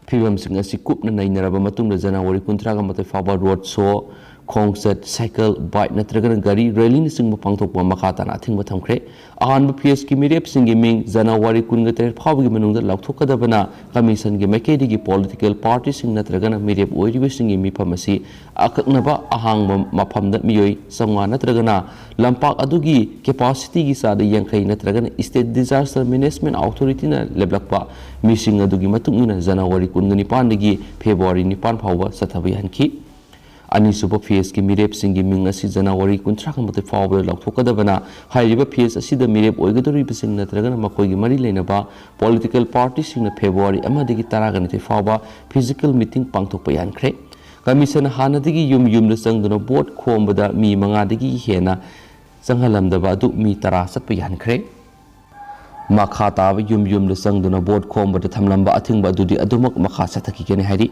ꯐꯤꯕꯝꯁꯤꯡ ꯑꯁꯤ ꯀꯨꯞꯅ ꯅꯩꯅꯔꯕ ꯃꯇꯨꯡꯗ January ꯀꯨꯟꯊ꯭ꯔꯥꯒ ꯃꯥꯊꯣꯏ ꯐꯥꯎꯕ road show, ꯈꯣꯡꯆꯠ, ꯁꯥꯏꯀꯜ, ꯕꯥꯏꯛ ꯅꯠꯇ꯭ꯔꯒꯅ ꯒꯥꯔꯤ ꯔꯦꯂꯤꯅꯆꯤꯡꯕ ꯄꯥꯡꯊꯣꯛꯄ ꯃꯈꯥ ꯇꯥꯅ ꯑꯊꯤꯡꯕ ꯊꯝꯈ꯭ꯔꯦ꯫ ꯑꯍꯥꯟꯕ ꯐꯦꯖꯀꯤ ꯃꯤꯔꯦꯞꯁꯤꯡꯒꯤ ꯃꯤꯡ ꯖꯅꯋꯥꯔꯤ ꯀꯨꯟꯒ ꯇꯔꯦꯠ ꯐꯥꯎꯕꯒꯤ ꯃꯅꯨꯡꯗ ꯂꯥꯎꯊꯣꯛꯀꯗꯕꯅ ꯀꯃꯤꯁꯟꯒꯤ ꯃꯥꯏꯀꯩꯗꯒꯤ ꯄꯣꯂꯤꯇꯤꯀꯦꯜ ꯄꯥꯔꯇꯤꯁꯤꯡ ꯅꯠꯇ꯭ꯔꯒꯅ ꯃꯤꯔꯦꯞ ꯑꯣꯏꯔꯤꯕꯁꯤꯡꯒꯤ ꯃꯤꯐꯝ ꯑꯁꯤ ꯑꯀꯛꯅꯕ ꯑꯍꯥꯡꯕ ꯃꯐꯝꯗ ꯃꯤꯑꯣꯏ ꯆꯥꯝꯃꯉꯥ ꯅꯠꯇ꯭ꯔꯒꯅ ꯂꯝꯄꯥꯛ ꯑꯗꯨꯒꯤ ꯀꯦꯄꯥꯁꯤꯇꯤꯒꯤ ꯆꯥꯗ ꯌꯥꯡꯈꯩ ꯅꯠꯇ꯭ꯔꯒꯅ ꯁ꯭ꯇꯦꯠ ꯗꯤꯖꯥꯁꯇꯔ ꯃꯦꯅꯦꯖꯃꯦꯟꯠ ꯑꯣꯊꯣꯔꯤꯇꯤꯅ ꯂꯦꯞꯂꯛꯄ ꯃꯤꯁꯤꯡ ꯑꯗꯨꯒꯤ ꯃꯇꯨꯡ ꯏꯟꯅ ꯖꯅꯋꯥꯔꯤ ꯀꯨꯟꯒ ꯅꯤꯄꯥꯟꯗꯒꯤ ꯐꯦꯕ꯭ꯔꯨꯋꯥꯔꯤ ꯅꯤꯄꯥꯟ ꯐꯥꯎꯕ ꯆꯠꯊꯕ ꯌꯥꯍꯟꯈꯤ꯫ ꯑꯅꯤꯁꯨꯕ ꯐꯦꯖꯀꯤ ꯃꯤꯔꯦꯞꯁꯤꯡꯒꯤ ꯃꯤꯡ ꯑꯁꯤ ꯖꯅꯋꯥꯔꯤ ꯀꯨꯟꯊ꯭ꯔꯥ ꯃꯥꯊꯣꯏ ꯐꯥꯎꯕꯗ ꯂꯥꯎꯊꯣꯛꯀꯗꯕꯅ ꯍꯥꯏꯔꯤꯕ ꯐꯦꯖ ꯑꯁꯤꯗ ꯃꯤꯔꯦꯞ ꯑꯣꯏꯒꯗꯧꯔꯤꯕꯁꯤꯡ ꯅꯠꯇ꯭ꯔꯒꯅ ꯃꯈꯣꯏꯒꯤ ꯃꯔꯤ ꯂꯩꯅꯕ ꯄꯣꯂꯤꯇꯤꯀꯦꯜ ꯄꯥꯔꯇꯤꯁꯤꯡꯅ ꯐꯦꯕ꯭ꯔꯨꯋꯥꯔꯤ ꯑꯃꯗꯒꯤ ꯇꯔꯥꯒ ꯅꯤꯊꯣꯏ ꯐꯥꯎꯕ ꯐꯤꯖꯤꯀꯦꯜ ꯃꯤꯇꯤꯡ ꯄꯥꯡꯊꯣꯛꯄ ꯌꯥꯍꯟꯈ꯭ꯔꯦ꯫ ꯀꯃꯤꯁꯟꯅ ꯍꯥꯟꯅꯗꯒꯤ ꯌꯨꯝ ꯌꯨꯝꯗ ꯆꯪꯗꯨꯅ ꯚꯣꯠ ꯈꯣꯝꯕꯗ ꯃꯤ ꯃꯉꯥꯗꯒꯤ ꯍꯦꯟꯅ ꯆꯪꯍꯜꯂꯝꯗꯕ ꯑꯗꯨ ꯃꯤ ꯇꯔꯥ ꯆꯠꯄ ꯌꯥꯍꯟꯈ꯭ꯔꯦ꯫ ꯃꯈꯥ ꯇꯥꯕ ꯌꯨꯝ ꯌꯨꯝꯗ ꯆꯪꯗꯨꯅ ꯚꯣꯠ ꯈꯣꯝꯕꯗ ꯊꯝꯂꯝꯕ ꯑꯊꯤꯡꯕ ꯑꯗꯨꯗꯤ ꯑꯗꯨꯃꯛ ꯃꯈꯥ ꯆꯠꯊꯈꯤꯒꯅꯤ ꯍꯥꯏꯔꯤ꯫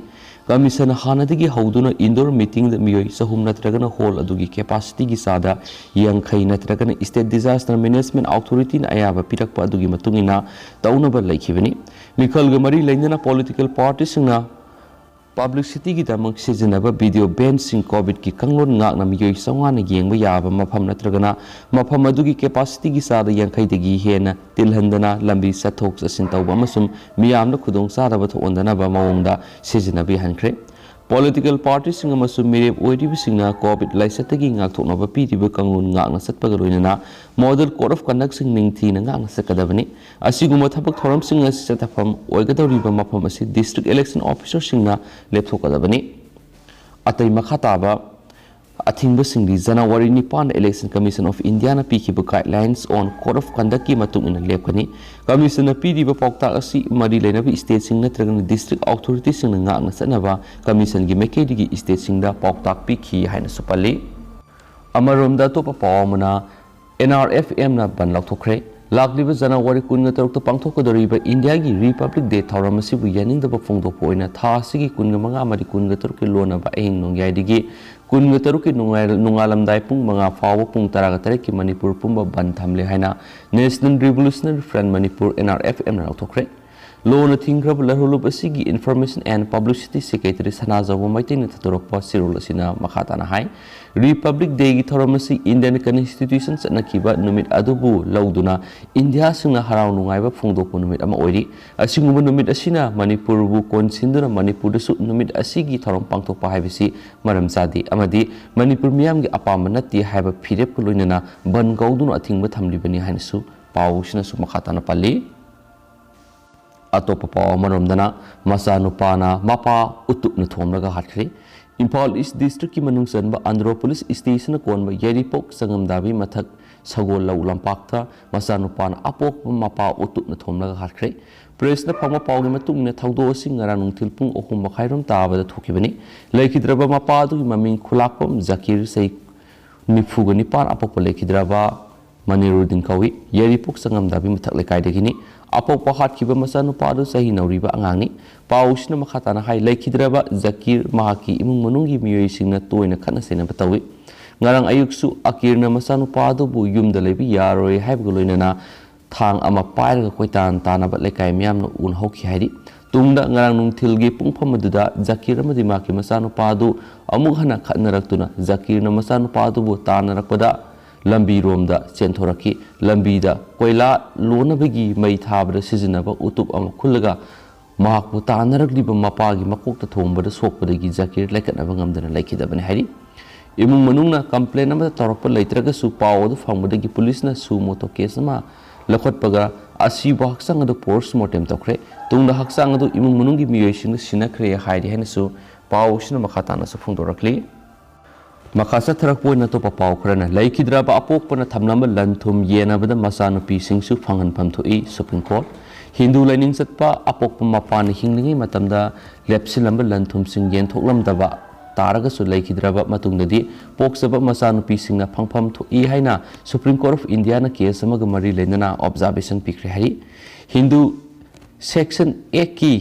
ꯀꯃꯤꯁꯟꯅ ꯍꯥꯟꯅꯗꯒꯤ ꯍꯧꯗꯨꯅ ꯏꯟꯗꯣꯔ ꯃꯤꯇꯤꯡꯗ ꯃꯤꯑꯣꯏ ꯆꯍꯨꯝ ꯅꯠꯇ꯭ꯔꯒꯅ ꯍꯣꯜ ꯑꯗꯨꯒꯤ ꯀꯦꯄꯥꯁꯤꯇꯤꯒꯤ ꯆꯥꯗ ꯌꯥꯡꯈꯩ ꯅꯠꯇ꯭ꯔꯒꯅ ꯁ꯭ꯇꯦꯠ ꯗꯤꯖꯥꯁꯇꯔ ꯃꯦꯅꯦꯖꯃꯦꯟꯠ ꯑꯣꯊꯣꯔꯤꯇꯤꯅ ꯑꯌꯥꯕ ꯄꯤꯔꯛꯄ ꯑꯗꯨꯒꯤ ꯃꯇꯨꯡ ꯏꯟꯅ ꯇꯧꯅꯕ ꯂꯩꯈꯤꯕꯅꯤ꯫ ꯃꯤꯈꯜꯒ ꯃꯔꯤ ꯂꯩꯅꯅ ꯄꯣꯂꯤꯇꯤꯀꯦꯜ ꯄꯥꯔꯇꯤꯁꯤꯡꯅ ꯄꯕ꯭ꯂꯤꯁꯤꯇꯤꯒꯤꯗꯃꯛ ꯁꯤꯖꯤꯟꯅꯕ ꯚꯤꯗꯤꯑꯣ ꯕꯦꯟꯁꯤꯡ ꯀꯣꯚꯤꯗꯀꯤ ꯀꯥꯡꯂꯣꯟ ꯉꯥꯛꯅ ꯃꯤꯑꯣꯏ ꯆꯥꯝꯃꯉꯥꯅ ꯌꯦꯡꯕ ꯌꯥꯕ ꯃꯐꯝ ꯅꯠꯇ꯭ꯔꯒꯅ ꯃꯐꯝ ꯑꯗꯨꯒꯤ ꯀꯦꯄꯥꯁꯤꯇꯤꯒꯤ ꯆꯥꯗ ꯌꯥꯡꯈꯩꯗꯒꯤ ꯍꯦꯟꯅ ꯇꯤꯜꯍꯟꯗꯅ ꯂꯝꯕꯤ ꯆꯠꯊꯣꯛ ꯆꯠꯁꯤꯟ ꯇꯧꯕ ꯑꯃꯁꯨꯡ ꯃꯤꯌꯥꯝꯗ ꯈꯨꯗꯣꯡꯆꯥꯗꯕ ꯊꯣꯛꯍꯟꯗꯅꯕ ꯃꯑꯣꯡꯗ ꯁꯤꯖꯤꯟꯅꯕ ꯌꯥꯍꯟꯈ꯭ꯔꯦ꯫ ꯄꯣꯂꯤꯇꯤꯀꯦꯜ ꯄꯥꯔꯇꯤꯁꯤꯡ ꯑꯃꯁꯨꯡ ꯃꯤꯔꯦꯞ ꯑꯣꯏꯔꯤꯕꯁꯤꯡꯅ ꯀꯣꯚꯤꯗ ꯂꯥꯏꯆꯠꯇꯒꯤ ꯉꯥꯛꯊꯣꯛꯅꯕ ꯄꯤꯔꯤꯕ ꯀꯥꯡꯂꯣꯟ ꯉꯥꯛꯅ ꯆꯠꯄꯒ ꯂꯣꯏꯅꯅ ꯃꯣꯗꯦꯜ ꯀꯣꯗ ꯑꯣꯐ ꯀꯟꯗꯛꯁꯤꯡ ꯅꯤꯡꯊꯤꯅ ꯉꯥꯛꯅ ꯆꯠꯀꯗꯕꯅꯤ꯫ ꯑꯁꯤꯒꯨꯝꯕ ꯊꯕꯛ ꯊꯧꯔꯝꯁꯤꯡ ꯑꯁꯤ ꯆꯠꯊꯐꯝ ꯑꯣꯏꯒꯗꯧꯔꯤꯕ ꯃꯐꯝ ꯑꯁꯤ ꯗꯤꯁꯇ꯭ꯔꯤꯛ ꯏꯂꯦꯛꯁꯟ ꯑꯣꯐꯤꯁꯥꯔꯁꯤꯡꯅ ꯂꯦꯞꯊꯣꯛꯀꯗꯕꯅꯤ꯫ ꯑꯇꯩ ꯃꯈꯥ ꯇꯥꯕ ꯑꯊꯤꯡꯕꯁꯤꯡꯗꯤ ꯖꯅꯋꯥꯔꯤ ꯅꯤꯄꯥꯟꯗ Election Commission of Indiaꯅ ꯄꯤꯈꯤꯕ Guidelines on Code of Conductꯀꯤ ꯃꯇꯨꯡ ꯏꯟꯅ ꯂꯦꯞꯀꯅꯤ꯫ ꯀꯃꯤꯁꯟꯅ ꯄꯤꯔꯤꯕ ꯄꯥꯎꯇꯥꯛ ꯑꯁꯤ ꯃꯔꯤ ꯂꯩꯅꯕ ꯁ꯭ꯇꯦꯠꯁꯤꯡ ꯅꯠꯇ꯭ꯔꯒꯅ ꯗꯤꯁꯇ꯭ꯔꯤꯛ ꯑꯣꯊꯣꯔꯤꯇꯤꯁꯤꯡꯅ ꯉꯥꯛꯅ ꯆꯠꯅꯕ ꯀꯃꯤꯁꯟꯒꯤ ꯃꯥꯏꯀꯩꯗꯒꯤ ꯁ꯭ꯇꯦꯠꯁꯤꯡꯗ ꯄꯥꯎꯇꯥꯛ ꯄꯤꯈꯤ ꯍꯥꯏꯅꯁꯨ ꯄꯜꯂꯤ꯫ ꯑꯃꯔꯣꯝꯗ ꯑꯇꯣꯞꯄ ꯄꯥꯎ ꯑꯃꯅ, NRFMꯅ ꯕꯟ ꯂꯥꯎꯊꯣꯛꯈ꯭ꯔꯦ꯫ ꯂꯥꯛꯂꯤꯕ ꯖꯅꯋꯥꯔꯤ ꯀꯨꯟꯒ ꯇꯔꯨꯛꯇ ꯄꯥꯡꯊꯣꯛꯀꯗꯧꯔꯤꯕ ꯏꯟꯗꯤꯌꯥꯒꯤ ꯔꯤꯄꯕ꯭ꯂꯤꯛ ꯗꯦ ꯊꯧꯔꯝ ꯑꯁꯤꯕꯨ ꯌꯥꯅꯤꯡꯗꯕ ꯐꯣꯡꯗꯣꯛꯄ ꯑꯣꯏꯅ ꯊꯥ ꯑꯁꯤꯒꯤ ꯀꯨꯟꯒ ꯃꯉꯥ ꯑꯃꯗꯤ ꯀꯨꯟꯒ ꯇꯔꯨꯛꯀꯤ ꯂꯣꯟꯅꯕ ꯑꯍꯤꯡ ꯅꯣꯡꯌꯥꯏꯗꯒꯤ ꯀꯨꯟꯒ ꯇꯔꯨꯛꯀꯤ ꯅꯣꯡꯉꯥꯏ-, ꯅꯣꯡꯉꯥꯜꯂꯝꯗꯥꯏ ꯄꯨꯡ ꯃꯉꯥ ꯐꯥꯎꯕ ꯄꯨꯡ ꯇꯔꯥꯒ ꯇꯔꯦꯠꯀꯤ ꯃꯅꯤꯄꯨꯔ ꯄꯨꯝꯕ ꯕꯟ ꯊꯝꯂꯦ ꯍꯥꯏꯅ National Revolutionary Front Manipur, NRFMꯅ ꯂꯥꯎꯊꯣꯛꯈ꯭ꯔꯦ꯫ ꯂꯣꯅ ꯊꯤꯡꯈ꯭ꯔꯕ ꯂꯥꯜꯍꯧꯂꯨꯞ ꯑꯁꯤꯒꯤ Information and Publicity Secretary ꯁꯅꯥꯖꯥꯎꯕ ꯃꯩꯇꯩꯅ ꯊꯥꯗꯣꯔꯛꯄ ꯆꯦꯔꯣꯜ ꯑꯁꯤꯅ ꯃꯈꯥ ꯇꯥꯅ ꯍꯥꯏ, Republic Dayꯒꯤ ꯊꯧꯔꯝ ꯑꯁꯤ Indian Constitution ꯆꯠꯅꯈꯤꯕ ꯅꯨꯃꯤꯠ ꯑꯗꯨꯕꯨ ꯂꯧꯗꯨꯅ ꯏꯟꯗꯤꯌꯥꯁꯤꯡꯅ ꯍꯔꯥꯎ ꯅꯨꯡꯉꯥꯏꯕ ꯐꯣꯡꯗꯣꯛꯄ ꯅꯨꯃꯤꯠ ꯑꯃ ꯑꯣꯏꯔꯤ꯫ ꯑꯁꯤꯒꯨꯝꯕ ꯅꯨꯃꯤꯠ ꯑꯁꯤꯅ ꯃꯅꯤꯄꯨꯔꯕꯨ ꯀꯣꯟꯁꯤꯟꯗꯨꯅ ꯃꯅꯤꯄꯨꯔꯗꯁꯨ ꯅꯨꯃꯤꯠ ꯑꯁꯤꯒꯤ ꯊꯧꯔꯝ ꯄꯥꯡꯊꯣꯛꯄ ꯍꯥꯏꯕꯁꯤ ꯃꯔꯝ ꯆꯥꯗꯦ ꯑꯃꯗꯤ ꯃꯅꯤꯄꯨꯔ ꯃꯤꯌꯥꯝꯒꯤ ꯑꯄꯥꯝꯕ ꯅꯠꯇꯦ ꯍꯥꯏꯕ ꯐꯤꯔꯦꯞꯀ ꯂꯣꯏꯅꯅ ꯕꯟ ꯀꯧꯗꯨꯅ ꯑꯊꯤꯡꯕ ꯊꯝꯂꯤꯕꯅꯤ ꯍꯥꯏꯅꯁꯨ ꯄꯥꯎꯁꯤꯅꯁꯨ ꯃꯈꯥ ꯇꯥꯅ ꯄꯜꯂꯤ꯫ ꯑꯇꯣꯞꯄ ꯄꯥꯎ ꯑꯃꯔꯣꯝꯗꯅ, ꯃꯆꯥꯅꯨꯄꯥꯅ ꯃꯄꯥ ꯎꯇꯨꯞꯅ ꯊꯣꯝꯂꯒ ꯍꯥꯠꯈ꯭ꯔꯦ꯫ ꯏꯝꯐꯥꯜ ꯏꯁ ꯗꯤꯁꯇ꯭ꯔꯤꯛꯀꯤ ꯃꯅꯨꯡ ꯆꯟꯕ ꯑꯟꯗ꯭ꯔꯣ ꯄꯨꯂꯤꯁ ꯁ꯭ꯇꯦꯁꯟꯅ ꯀꯣꯟꯕ ꯌꯥꯏꯔꯤꯄꯣꯛ ꯆꯉꯝꯗꯥꯕꯤ ꯃꯊꯛ ꯁꯒꯣꯜ ꯂꯧ ꯂꯝꯄꯥꯛꯇ ꯃꯆꯥꯅꯨꯄꯥꯅ ꯑꯄꯣꯛꯄ ꯃꯄꯥ ꯎꯇꯨꯞꯅ ꯊꯣꯝꯂꯒ ꯍꯥꯠꯈ꯭ꯔꯦ꯫ ꯄ꯭ꯔꯦꯁꯅ ꯐꯪꯕ ꯄꯥꯎꯒꯤ ꯃꯇꯨꯡ ꯏꯟꯅ, ꯊꯧꯗꯣꯛ ꯑꯁꯤ ꯉꯔꯥꯡ ꯅꯨꯡꯊꯤꯜ ꯄꯨꯡ ꯑꯍꯨꯝ ꯃꯈꯥꯏꯔꯣꯝ ꯇꯥꯕꯗ ꯊꯣꯛꯈꯤꯕꯅꯤ꯫ ꯂꯩꯈꯤꯗ꯭ꯔꯕ ꯃꯄꯥ ꯑꯗꯨꯒꯤ ꯃꯃꯤꯡ ꯈꯨꯂꯥꯛꯄꯝ ꯖꯀꯤꯔ, ꯆꯍꯤ ꯅꯤꯐꯨꯒ ꯅꯤꯄꯥꯟ, ꯑꯄꯣꯛꯄ ꯂꯩꯈꯤꯗ꯭ꯔꯕ ꯃꯅꯤꯔꯨꯗꯤꯟ ꯀꯧꯏ꯫ ꯌꯥꯏꯔꯤꯄꯣꯛ ꯆꯉꯝꯗꯥꯕꯤ ꯃꯊꯛ ꯂꯩꯀꯥꯏꯗꯒꯤꯅꯤ꯫ ꯑꯄꯣꯛꯄ ꯍꯥꯠꯈꯤꯕ ꯃꯆꯥꯅꯨꯄꯥ ꯑꯗꯨ ꯆꯍꯤ ꯅꯧꯔꯤꯕ ꯑꯉꯥꯡꯅꯤ꯫ ꯄꯥꯎꯁꯤꯅ ꯃꯈꯥ ꯇꯥꯅ ꯍꯥꯏ, ꯂꯩꯈꯤꯗ꯭ꯔꯕ ꯖꯀꯤꯔ ꯃꯍꯥꯛꯀꯤ ꯏꯃꯨꯡ ꯃꯅꯨꯡꯒꯤ ꯃꯤꯑꯣꯏꯁꯤꯡꯅ ꯇꯣꯏꯅ ꯈꯠꯅ ꯆꯩꯅꯕ ꯇꯧꯏ꯫ ꯉꯔꯥꯡ ꯑꯌꯨꯛꯁꯨ ꯑꯀꯤꯔꯅ ꯃꯆꯥꯅꯨꯄꯥ ꯑꯗꯨꯕꯨ ꯌꯨꯝꯗ ꯂꯩꯕ ꯌꯥꯔꯣꯏ ꯍꯥꯏꯕꯒ ꯂꯣꯏꯅꯅ ꯊꯥꯡ ꯑꯃ ꯄꯥꯏꯔꯒ ꯀꯣꯏꯇꯥꯟ ꯇꯥꯟꯅꯕ ꯂꯩꯀꯥꯏ ꯃꯤꯌꯥꯝꯅ ꯎꯅꯍꯧꯈꯤ ꯍꯥꯏꯔꯤ꯫ ꯇꯨꯡꯗ ꯉꯔꯥꯡ ꯅꯨꯡꯊꯤꯜꯒꯤ ꯄꯨꯡ ꯐꯝ ꯑꯗꯨꯗ ꯖꯀꯤꯔ ꯑꯃꯗꯤ ꯃꯍꯥꯛꯀꯤ ꯃꯆꯥꯅꯨꯄꯥ ꯑꯗꯨ ꯑꯃꯨꯛ ꯍꯟꯅ ꯈꯠꯅꯔꯛꯇꯨꯅ ꯖꯀꯤꯔꯅ ꯃꯆꯥꯅꯨꯄꯥ ꯑꯗꯨꯕꯨ ꯇꯥꯟꯅꯔꯛꯄꯗ ꯂꯝꯕꯤꯔꯣꯝꯗ ꯆꯦꯟꯊꯣꯔꯛꯈꯤ꯫ ꯂꯝꯕꯤꯗ ꯀꯣꯏꯂꯥ ꯂꯣꯟꯅꯕꯒꯤ ꯃꯩ ꯊꯥꯕꯗ ꯁꯤꯖꯤꯟꯅꯕ ꯎꯇꯨꯞ ꯑꯃ ꯈꯨꯜꯂꯒ ꯃꯍꯥꯛꯄꯨ ꯇꯥꯟꯅꯔꯛꯂꯤꯕ ꯃꯄꯥꯒꯤ ꯃꯀꯣꯛꯇ ꯊꯣꯝꯕꯗ ꯁꯣꯛꯄꯗꯒꯤ ꯖꯀꯤꯔ ꯂꯥꯏꯀꯠꯅꯕ ꯉꯝꯗꯅ ꯂꯩꯈꯤꯗꯕꯅꯤ ꯍꯥꯏꯔꯤ꯫ ꯏꯃꯨꯡ ꯃꯅꯨꯡꯅ complain ꯑꯃꯠꯇ ꯇꯧꯔꯛꯄ ꯂꯩꯇ꯭ꯔꯒꯁꯨ, ꯄꯥꯎ ꯑꯗꯨ ꯐꯪꯕꯗꯒꯤ ꯄꯨꯂꯤꯁꯅ suo motu case ꯑꯃ ꯂꯧꯈꯠꯄꯒ ꯑꯁꯤꯕ ꯍꯛꯆꯥꯡ ꯑꯗꯨ post mortem ꯇꯧꯈ꯭ꯔꯦ꯫ ꯇꯨꯡꯗ ꯍꯛꯆꯥꯡ ꯑꯗꯨ ꯏꯃꯨꯡ ꯃꯅꯨꯡꯒꯤ ꯃꯤꯑꯣꯏꯁꯤꯡꯗ ꯁꯤꯟꯅꯈ꯭ꯔꯦ ꯍꯥꯏꯔꯤ ꯍꯥꯏꯅꯁꯨ ꯄꯥꯎꯁꯤꯅ ꯃꯈꯥ ꯇꯥꯅꯁꯨ ꯐꯣꯡꯗꯣꯔꯛꯂꯤ꯫ ꯃꯈꯥ ꯆꯠꯊꯔꯛꯄ ꯑꯣꯏꯅ ꯑꯇꯣꯞꯄ ꯄꯥꯎ ꯈꯔꯅ, ꯂꯩꯈꯤꯗ꯭ꯔꯕ ꯑꯄꯣꯛꯄꯅ ꯊꯝꯂꯝꯕ ꯂꯟ ꯊꯨꯝ ꯌꯦꯟꯅꯕꯗ ꯃꯆꯥꯅꯨꯄꯤꯁꯤꯡꯁꯨ ꯐꯪꯍꯟꯐꯝ ꯊꯣꯛꯏ, Supreme Court꯫ ꯍꯤꯟꯗꯨ ꯂꯥꯏꯅꯤꯡ ꯆꯠꯄ ꯑꯄꯣꯛꯄ ꯃꯄꯥꯅ ꯍꯤꯡꯂꯤꯉꯩ ꯃꯇꯝꯗ ꯂꯦꯞꯁꯤꯜꯂꯝꯕ ꯂꯟ ꯊꯨꯝꯁꯤꯡ ꯌꯦꯟꯊꯣꯛꯂꯝꯗꯕ ꯇꯥꯔꯒꯁꯨ, ꯂꯩꯈꯤꯗ꯭ꯔꯕ ꯃꯇꯨꯡꯗꯗꯤ ꯄꯣꯛꯆꯕ ꯃꯆꯥꯅꯨꯄꯤꯁꯤꯡꯅ ꯐꯪꯐꯝ ꯊꯣꯛꯏ ꯍꯥꯏꯅ Supreme Court of Indiaꯅ case ꯑꯃꯒ ꯃꯔꯤ ꯂꯩꯅꯅ observation ꯄꯤꯈ꯭ꯔꯦ ꯍꯥꯏꯔꯤ꯫ ꯍꯤꯟꯗꯨ section eight ꯀꯤ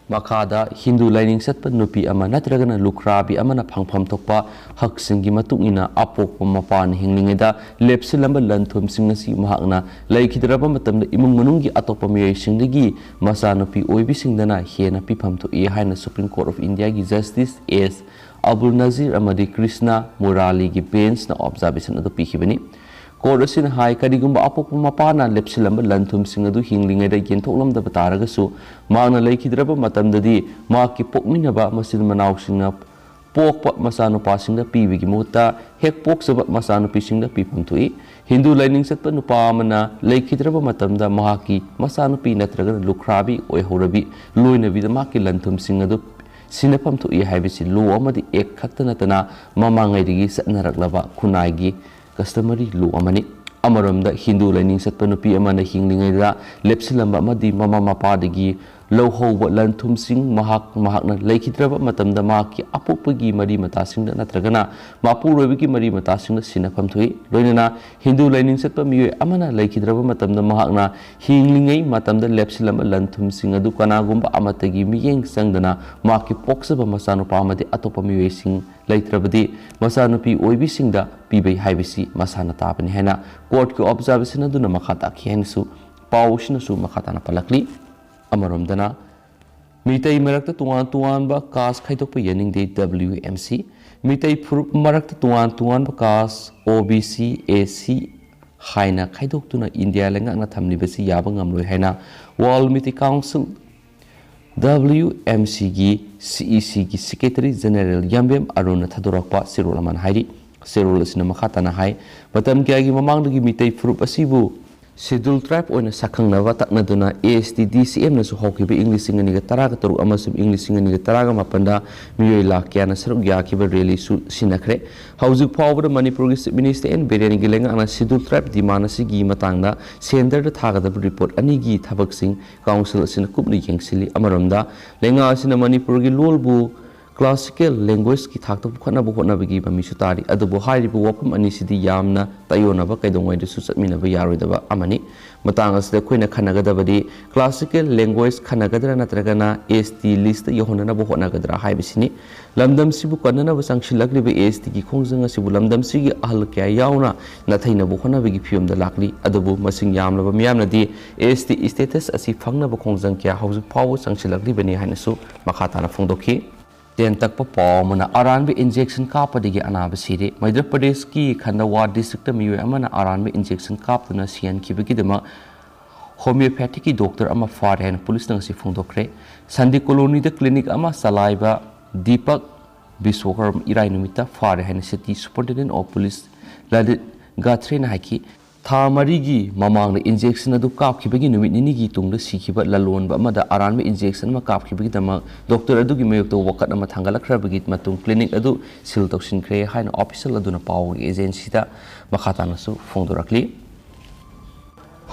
ꯃꯈꯥꯗ ꯍꯤꯟꯗꯨ ꯂꯥꯏꯅꯤꯡ ꯆꯠꯄ ꯅꯨꯄꯤ ꯑꯃ ꯅꯠꯇ꯭ꯔꯒꯅ ꯂꯨꯈ꯭ꯔꯥꯕꯤ ꯑꯃꯅ ꯐꯪꯐꯝ ꯊꯣꯛꯄ ꯍꯛꯁꯤꯡꯒꯤ ꯃꯇꯨꯡ ꯏꯟꯅ ꯑꯄꯣꯛꯄ ꯃꯄꯥꯅ ꯍꯤꯡꯂꯤꯉꯩꯗ ꯂꯦꯞꯁꯤꯜꯂꯝꯕ ꯂꯟ ꯊꯨꯝꯁꯤꯡ ꯑꯁꯤ ꯃꯍꯥꯛꯅ ꯂꯩꯈꯤꯗ꯭ꯔꯕ ꯃꯇꯝꯗ ꯏꯃꯨꯡ ꯃꯅꯨꯡꯒꯤ ꯑꯇꯣꯞꯄ ꯃꯤꯑꯣꯏꯁꯤꯡꯗꯒꯤ ꯃꯆꯥꯅꯨꯄꯤ ꯑꯣꯏꯕꯤꯁꯤꯡꯗꯅ ꯍꯦꯟꯅ ꯄꯤꯐꯝ ꯊꯣꯛꯏ ꯍꯥꯏꯅ Supreme Court of Indiaꯒꯤ Justice S ꯑꯕꯨꯜ Nazir ꯑꯃꯗꯤ ꯀ꯭ꯔꯤꯁꯅ ꯃꯨꯔꯥꯂꯤꯒꯤ ꯕꯦꯟꯁꯅ ꯑꯣꯕꯖꯥꯔꯕꯦꯁꯟ ꯑꯗꯨ ꯄꯤꯈꯤꯕꯅꯤ꯫ ꯀꯣꯔꯠ ꯑꯁꯤꯅ ꯍꯥꯏ, ꯀꯔꯤꯒꯨꯝꯕ ꯑꯄꯣꯛꯄ ꯃꯄꯥꯅ ꯂꯦꯞꯁꯤꯜꯂꯝꯕ ꯂꯟ ꯊꯨꯝꯁꯤꯡ ꯑꯗꯨ ꯍꯤꯡꯂꯤꯉꯩꯗ ꯌꯦꯟꯊꯣꯛꯂꯝꯗꯕ ꯇꯥꯔꯒꯁꯨ, ꯃꯍꯥꯛꯅ ꯂꯩꯈꯤꯗ꯭ꯔꯕ ꯃꯇꯝꯗꯗꯤ ꯃꯍꯥꯛꯀꯤ ꯄꯣꯛꯃꯤꯟꯅꯕ ꯃꯆꯤꯟ ꯃꯅꯥꯎꯁꯤꯡꯅ ꯄꯣꯛꯄ ꯃꯆꯥꯅꯨꯄꯥꯁꯤꯡꯗ ꯄꯤꯕꯒꯤ ꯃꯍꯨꯠꯇ ꯍꯦꯛ ꯄꯣꯛꯆꯕ ꯃꯆꯥꯅꯨꯄꯤꯁꯤꯡꯗ ꯄꯤꯐꯝ ꯊꯣꯛꯏ꯫ ꯍꯤꯟꯗꯨ ꯂꯥꯏꯅꯤꯡ ꯆꯠꯄ ꯅꯨꯄꯥ ꯑꯃꯅ ꯂꯩꯈꯤꯗ꯭ꯔꯕ ꯃꯇꯝꯗ ꯃꯍꯥꯛꯀꯤ ꯃꯆꯥꯅꯨꯄꯤ ꯅꯠꯇ꯭ꯔꯒꯅ ꯂꯨꯈ꯭ꯔꯥꯕꯤ ꯑꯣꯏꯍꯧꯔꯕꯤ ꯂꯣꯏꯅꯕꯤꯗ ꯃꯍꯥꯛꯀꯤ ꯂꯟ ꯊꯨꯝꯁꯤꯡ ꯑꯗꯨ ꯁꯤꯟꯅꯐꯝ ꯊꯣꯛꯏ ꯍꯥꯏꯕꯁꯤ ꯂꯣ ꯑꯃꯗꯤ ꯑꯦꯛ ꯈꯛꯇ ꯅꯠꯇꯅ ꯃꯃꯥꯡꯉꯩꯗꯒꯤ ꯆꯠꯅꯔꯛꯂꯕ ꯈꯨꯟꯅꯥꯏꯒꯤ customary law ꯑꯃꯅꯤ꯫ ꯑꯃꯔꯣꯝꯗ ꯍꯤꯟꯗꯨ ꯂꯥꯏꯅꯤꯡ ꯆꯠꯄ ꯅꯨꯄꯤ ꯑꯃꯅ ꯍꯤꯡꯂꯤꯉꯩꯗ ꯂꯦꯞꯁꯤꯜꯂꯝꯕ ꯑꯃꯗꯤ ꯃꯃꯥ ꯃꯄꯥꯗꯒꯤ ꯂꯧꯍꯧꯕ ꯂꯟ ꯊꯨꯝꯁꯤꯡ ꯃꯍꯥꯛ, ꯃꯍꯥꯛꯅ ꯂꯩꯈꯤꯗ꯭ꯔꯕ ꯃꯇꯝꯗ ꯃꯍꯥꯛꯀꯤ ꯑꯄꯣꯛꯄꯒꯤ ꯃꯔꯤ ꯃꯇꯥꯁꯤꯡꯗ ꯅꯠꯇ꯭ꯔꯒꯅ ꯃꯄꯨꯔꯣꯏꯕꯒꯤ ꯃꯔꯤ ꯃꯇꯥꯁꯤꯡꯗ ꯁꯤꯟꯅꯐꯝ ꯊꯣꯛꯏ꯫ ꯂꯣꯏꯅꯅ ꯍꯤꯟꯗꯨ ꯂꯥꯏꯅꯤꯡ ꯆꯠꯄ ꯃꯤꯑꯣꯏ ꯑꯃꯅ ꯂꯩꯈꯤꯗ꯭ꯔꯕ ꯃꯇꯝꯗ ꯃꯍꯥꯛꯅ ꯍꯤꯡꯂꯤꯉꯩ ꯃꯇꯝꯗ ꯂꯦꯞꯁꯤꯜꯂꯝꯕ ꯂꯟ ꯊꯨꯝꯁꯤꯡ ꯑꯗꯨ ꯀꯅꯥꯒꯨꯝꯕ ꯑꯃꯠꯇꯒꯤ ꯃꯤꯠꯌꯦꯡ ꯆꯪꯗꯅ ꯃꯍꯥꯛꯀꯤ ꯄꯣꯛꯆꯕ ꯃꯆꯥꯅꯨꯄꯥ ꯑꯃꯗꯤ ꯑꯇꯣꯞꯄ ꯃꯤꯑꯣꯏꯁꯤꯡ ꯂꯩꯇ꯭ꯔꯕꯗꯤ ꯃꯆꯥꯅꯨꯄꯤ ꯑꯣꯏꯕꯤꯁꯤꯡꯗ ꯄꯤꯕ ꯍꯥꯏꯕꯁꯤ ꯃꯁꯥꯅ ꯇꯥꯕꯅꯤ ꯍꯥꯏꯅ ꯀꯣꯔꯠꯀꯤ ꯑꯣꯕꯖꯥꯔꯕꯦꯁꯟ ꯑꯗꯨꯅ ꯃꯈꯥ ꯇꯥꯈꯤ ꯍꯥꯏꯅꯁꯨ ꯄꯥꯎ ꯑꯁꯤꯅꯁꯨ ꯃꯈꯥ ꯇꯥꯅ ꯄꯜꯂꯛꯂꯤ꯫ ꯑꯃꯔꯣꯝꯗꯅ ꯃꯤꯇꯩ ꯃꯔꯛꯇ ꯇꯣꯉꯥꯟ ꯇꯣꯉꯥꯟꯕ ꯀꯥꯁ ꯈꯥꯏꯗꯣꯛꯄ ꯌꯥꯅꯤꯡꯗꯦ, W M C꯫ ꯃꯤꯇꯩ ꯐꯨꯔꯨꯞ ꯃꯔꯛꯇ ꯇꯣꯉꯥꯟ ꯇꯣꯉꯥꯟꯕ ꯀꯥꯁ, O B C, A C ꯍꯥꯏꯅ ꯈꯥꯏꯗꯣꯛꯇꯨꯅ ꯏꯟꯗꯤꯌꯥ ꯂꯩꯉꯥꯛꯅ ꯊꯝꯂꯤꯕꯁꯤ ꯌꯥꯕ ꯉꯝꯂꯣꯏ ꯍꯥꯏꯅ World Meitei Council, W M Cꯒꯤ C E Cꯒꯤ Secretary General ꯌꯥꯝꯕꯦꯝ ꯑꯔꯨꯟꯅ ꯊꯥꯗꯣꯔꯛꯄ ꯆꯦꯔꯣꯜ ꯑꯃꯅ ꯍꯥꯏꯔꯤ꯫ ꯆꯦꯔꯣꯜ ꯑꯁꯤꯅ ꯃꯈꯥ ꯇꯥꯅ ꯍꯥꯏ, ꯃꯇꯝ ꯀꯌꯥꯒꯤ ꯃꯃꯥꯡꯗꯒꯤ ꯃꯤꯇꯩ ꯐꯨꯔꯨꯞ ꯑꯁꯤꯕꯨ Scheduled Tribe ꯑꯣꯏꯅ ꯁꯛꯈꯪꯅꯕ ꯇꯛꯅꯗꯨꯅ A S T D C Mꯅꯁꯨ ꯍꯧꯈꯤꯕ ꯏꯪ ꯂꯤꯁꯤꯡ ꯑꯅꯤꯒ ꯇꯔꯥꯒ ꯇꯔꯨꯛ ꯑꯃꯁꯨꯡ ꯏꯪ ꯂꯤꯁꯤꯡ ꯑꯅꯤꯒ ꯇꯔꯥꯒ ꯃꯥꯄꯟꯗ ꯃꯤꯑꯣꯏ ꯂꯥꯈ ꯀꯌꯥꯅ ꯁꯔꯨꯛ ꯌꯥꯈꯤꯕ rallyꯁꯨ ꯁꯤꯟꯅꯈ꯭ꯔꯦ꯫ ꯍꯧꯖꯤꯛ ꯐꯥꯎꯕꯗ ꯃꯅꯤꯄꯨꯔꯒꯤ Chief Minister N ꯕꯤꯔꯦꯟꯒꯤ ꯂꯩꯉꯥꯛꯅ Scheduled Tribe demand ꯑꯁꯤꯒꯤ ꯃꯇꯥꯡꯗ centreꯗ ꯊꯥꯒꯗꯕ report ꯑꯅꯤꯒꯤ ꯊꯕꯛꯁꯤꯡ council ꯑꯁꯤꯅ ꯀꯨꯞꯅ ꯌꯦꯡꯁꯤꯜꯂꯤ꯫ ꯑꯃꯔꯣꯝꯗ, ꯂꯩꯉꯥꯛ ꯑꯁꯤꯅ ꯃꯅꯤꯄꯨꯔꯒꯤ ꯂꯣꯜꯕꯨ ꯀ꯭ꯂꯥꯁꯤꯀꯦꯜ ꯂꯦꯡꯒ꯭ꯋꯦꯖꯀꯤ ꯊꯥꯛꯇ ꯄꯨꯈꯠꯅꯕ ꯍꯣꯠꯅꯕꯒꯤ ꯃꯃꯤꯁꯨ ꯇꯥꯔꯤ꯫ ꯑꯗꯨꯕꯨ ꯍꯥꯏꯔꯤꯕ ꯋꯥꯐꯝ ꯑꯅꯤꯁꯤꯗꯤ ꯌꯥꯝꯅ ꯇꯥꯏꯑꯣꯟꯅꯕ, ꯀꯩꯗꯧꯉꯩꯗꯁꯨ ꯆꯠꯃꯤꯟꯅꯕ ꯌꯥꯔꯣꯏꯗꯕ ꯑꯃꯅꯤ꯫ ꯃꯇꯥꯡ ꯑꯁꯤꯗ ꯑꯩꯈꯣꯏꯅ ꯈꯟꯅꯒꯗꯕꯗꯤ ꯀ꯭ꯂꯥꯁꯤꯀꯦꯜ ꯂꯦꯡꯒ꯭ꯋꯦꯖ ꯈꯟꯅꯒꯗ꯭ꯔꯥ ꯅꯠꯇ꯭ꯔꯒꯅ ꯑꯦꯁ ꯇꯤ ꯂꯤꯁꯇ ꯌꯧꯍꯟꯅꯅꯕ ꯍꯣꯠꯅꯒꯗ꯭ꯔꯥ ꯍꯥꯏꯕꯁꯤꯅꯤ꯫ ꯂꯝꯗꯝꯁꯤꯕꯨ ꯀꯟꯅꯅꯕ ꯆꯪꯁꯤꯜꯂꯛꯂꯤꯕ ꯑꯦꯁ ꯇꯤꯒꯤ ꯈꯣꯡꯖꯪ ꯑꯁꯤꯕꯨ ꯂꯝꯗꯝꯁꯤꯒꯤ ꯑꯍꯜ ꯀꯌꯥ ꯌꯥꯎꯅ ꯅꯥꯊꯩꯅꯕ ꯍꯣꯠꯅꯕꯒꯤ ꯐꯤꯕꯝꯗ ꯂꯥꯛꯂꯤ꯫ ꯑꯗꯨꯕꯨ ꯃꯁꯤꯡ ꯌꯥꯝꯂꯕ ꯃꯤꯌꯥꯝꯅꯗꯤ ꯑꯦꯁ ꯇꯤ ꯁ꯭ꯇꯦꯇꯁ ꯑꯁꯤ ꯐꯪꯅꯕ ꯈꯣꯡꯖꯪ ꯀꯌꯥ ꯍꯧꯖꯤꯛ ꯐꯥꯎꯕ ꯆꯪꯁꯤꯜꯂꯛꯂꯤꯕꯅꯤ ꯍꯥꯏꯅꯁꯨ ꯃꯈꯥ ꯇꯥꯅ ꯐꯣꯡꯗꯣꯛꯈꯤ꯫ ꯇꯦꯟ ꯇꯛꯄ ꯄꯥꯎ ꯑꯃꯅ, ꯑꯔꯥꯟꯕ ꯏꯟꯖꯦꯛꯁꯟ ꯀꯥꯞꯄꯗꯒꯤ ꯑꯅꯥꯕ ꯁꯤꯔꯦ꯫ ꯃꯙ꯭ꯌ ꯄ꯭ꯔꯗꯦꯁꯀꯤ ꯈꯟꯗꯋꯥ ꯗꯤꯁꯇ꯭ꯔꯤꯛꯇ ꯃꯤꯑꯣꯏ ꯑꯃꯅ ꯑꯔꯥꯟꯕ ꯏꯟꯖꯦꯛꯁꯟ ꯀꯥꯞꯇꯨꯅ ꯁꯤꯍꯟꯈꯤꯕꯒꯤꯗꯃꯛ ꯍꯣꯃꯤꯌꯣꯄꯦꯊꯤꯛꯀꯤ ꯗꯣꯛꯇꯔ ꯑꯃ ꯐꯥꯔꯦ ꯍꯥꯏꯅ ꯄꯨꯂꯤꯁꯅ ꯉꯁꯤ ꯐꯣꯡꯗꯣꯛꯈ꯭ꯔꯦ꯫ ꯁꯟꯗꯤ ꯀꯣꯂꯣꯅꯤꯗ ꯀ꯭ꯂꯤꯅꯤꯛ ꯑꯃ ꯆꯂꯥꯏꯕ ꯗꯤꯄꯛ ꯕꯤꯁ꯭ꯋꯀꯔꯃ ꯏꯔꯥꯏ ꯅꯨꯃꯤꯠꯇ ꯐꯥꯔꯦ ꯍꯥꯏꯅ city superintendent of police Lalit ꯒꯥꯊ꯭ꯔꯦꯅ ꯍꯥꯏꯈꯤ꯫ ꯊꯥ ꯃꯔꯤꯒꯤ ꯃꯃꯥꯡꯗ ꯏꯟꯖꯦꯛꯁꯟ ꯑꯗꯨ ꯀꯥꯞꯈꯤꯕꯒꯤ ꯅꯨꯃꯤꯠ ꯅꯤꯅꯤꯒꯤ ꯇꯨꯡꯗ ꯁꯤꯈꯤꯕ ꯂꯂꯣꯟꯕ ꯑꯃꯗ ꯑꯔꯥꯟꯕ ꯏꯟꯖꯦꯛꯁꯟ ꯑꯃ ꯀꯥꯞꯈꯤꯕꯒꯤꯗꯃꯛ ꯗꯣꯛꯇꯔ ꯑꯗꯨꯒꯤ ꯃꯥꯌꯣꯛꯇ ꯋꯥꯀꯠ ꯑꯃ ꯊꯥꯡꯒꯠꯂꯛꯈ꯭ꯔꯕꯒꯤ ꯃꯇꯨꯡ ꯀ꯭ꯂꯤꯅꯤꯛ ꯑꯗꯨ ꯁꯤꯜ ꯇꯧꯁꯤꯟꯈ꯭ꯔꯦ ꯍꯥꯏꯅ ꯑꯣꯐꯤꯁꯤꯌꯦꯜ ꯑꯗꯨꯅ ꯄꯥꯎꯒꯤ ꯑꯦꯖꯦꯟꯁꯤꯗ ꯃꯈꯥ ꯇꯥꯅꯁꯨ ꯐꯣꯡꯗꯣꯔꯛꯂꯤ꯫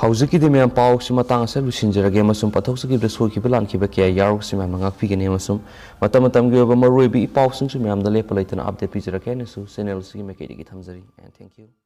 ꯍꯧꯖꯤꯛꯀꯤꯗꯤ ꯃꯌꯥꯝ ꯄꯥꯎꯁꯤ ꯃꯇꯥꯡ ꯑꯁꯤꯗ ꯂꯣꯏꯁꯤꯟꯖꯔꯒꯦ ꯑꯃꯁꯨꯡ ꯄꯥꯊꯣꯛꯆꯈꯤꯕꯗ ꯁꯣꯏꯈꯤꯕ ꯂꯥꯟꯈꯤꯕ ꯀꯌꯥ ꯌꯥꯎꯔꯒꯁꯨ ꯃꯌꯥꯝꯅ ꯉꯥꯛꯄꯤꯒꯅꯤ ꯑꯃꯁꯨꯡ ꯃꯇꯝ ꯃꯇꯝꯒꯤ ꯑꯣꯏꯕ ꯃꯔꯨꯑꯣꯏꯕ ꯏ ꯄꯥꯎꯁꯤꯡꯁꯨ ꯃꯌꯥꯝꯗ ꯂꯦꯞꯄ ꯂꯩꯇꯅ ꯑꯞꯗꯦꯠ ꯄꯤꯖꯔꯛꯀꯦ ꯍꯥꯏꯅꯁꯨ ꯆꯦꯅꯦꯜ ꯑꯁꯤꯒꯤ ꯃꯥꯏꯀꯩꯗꯒꯤ ꯊꯝꯖꯔꯤ꯫ And thank you.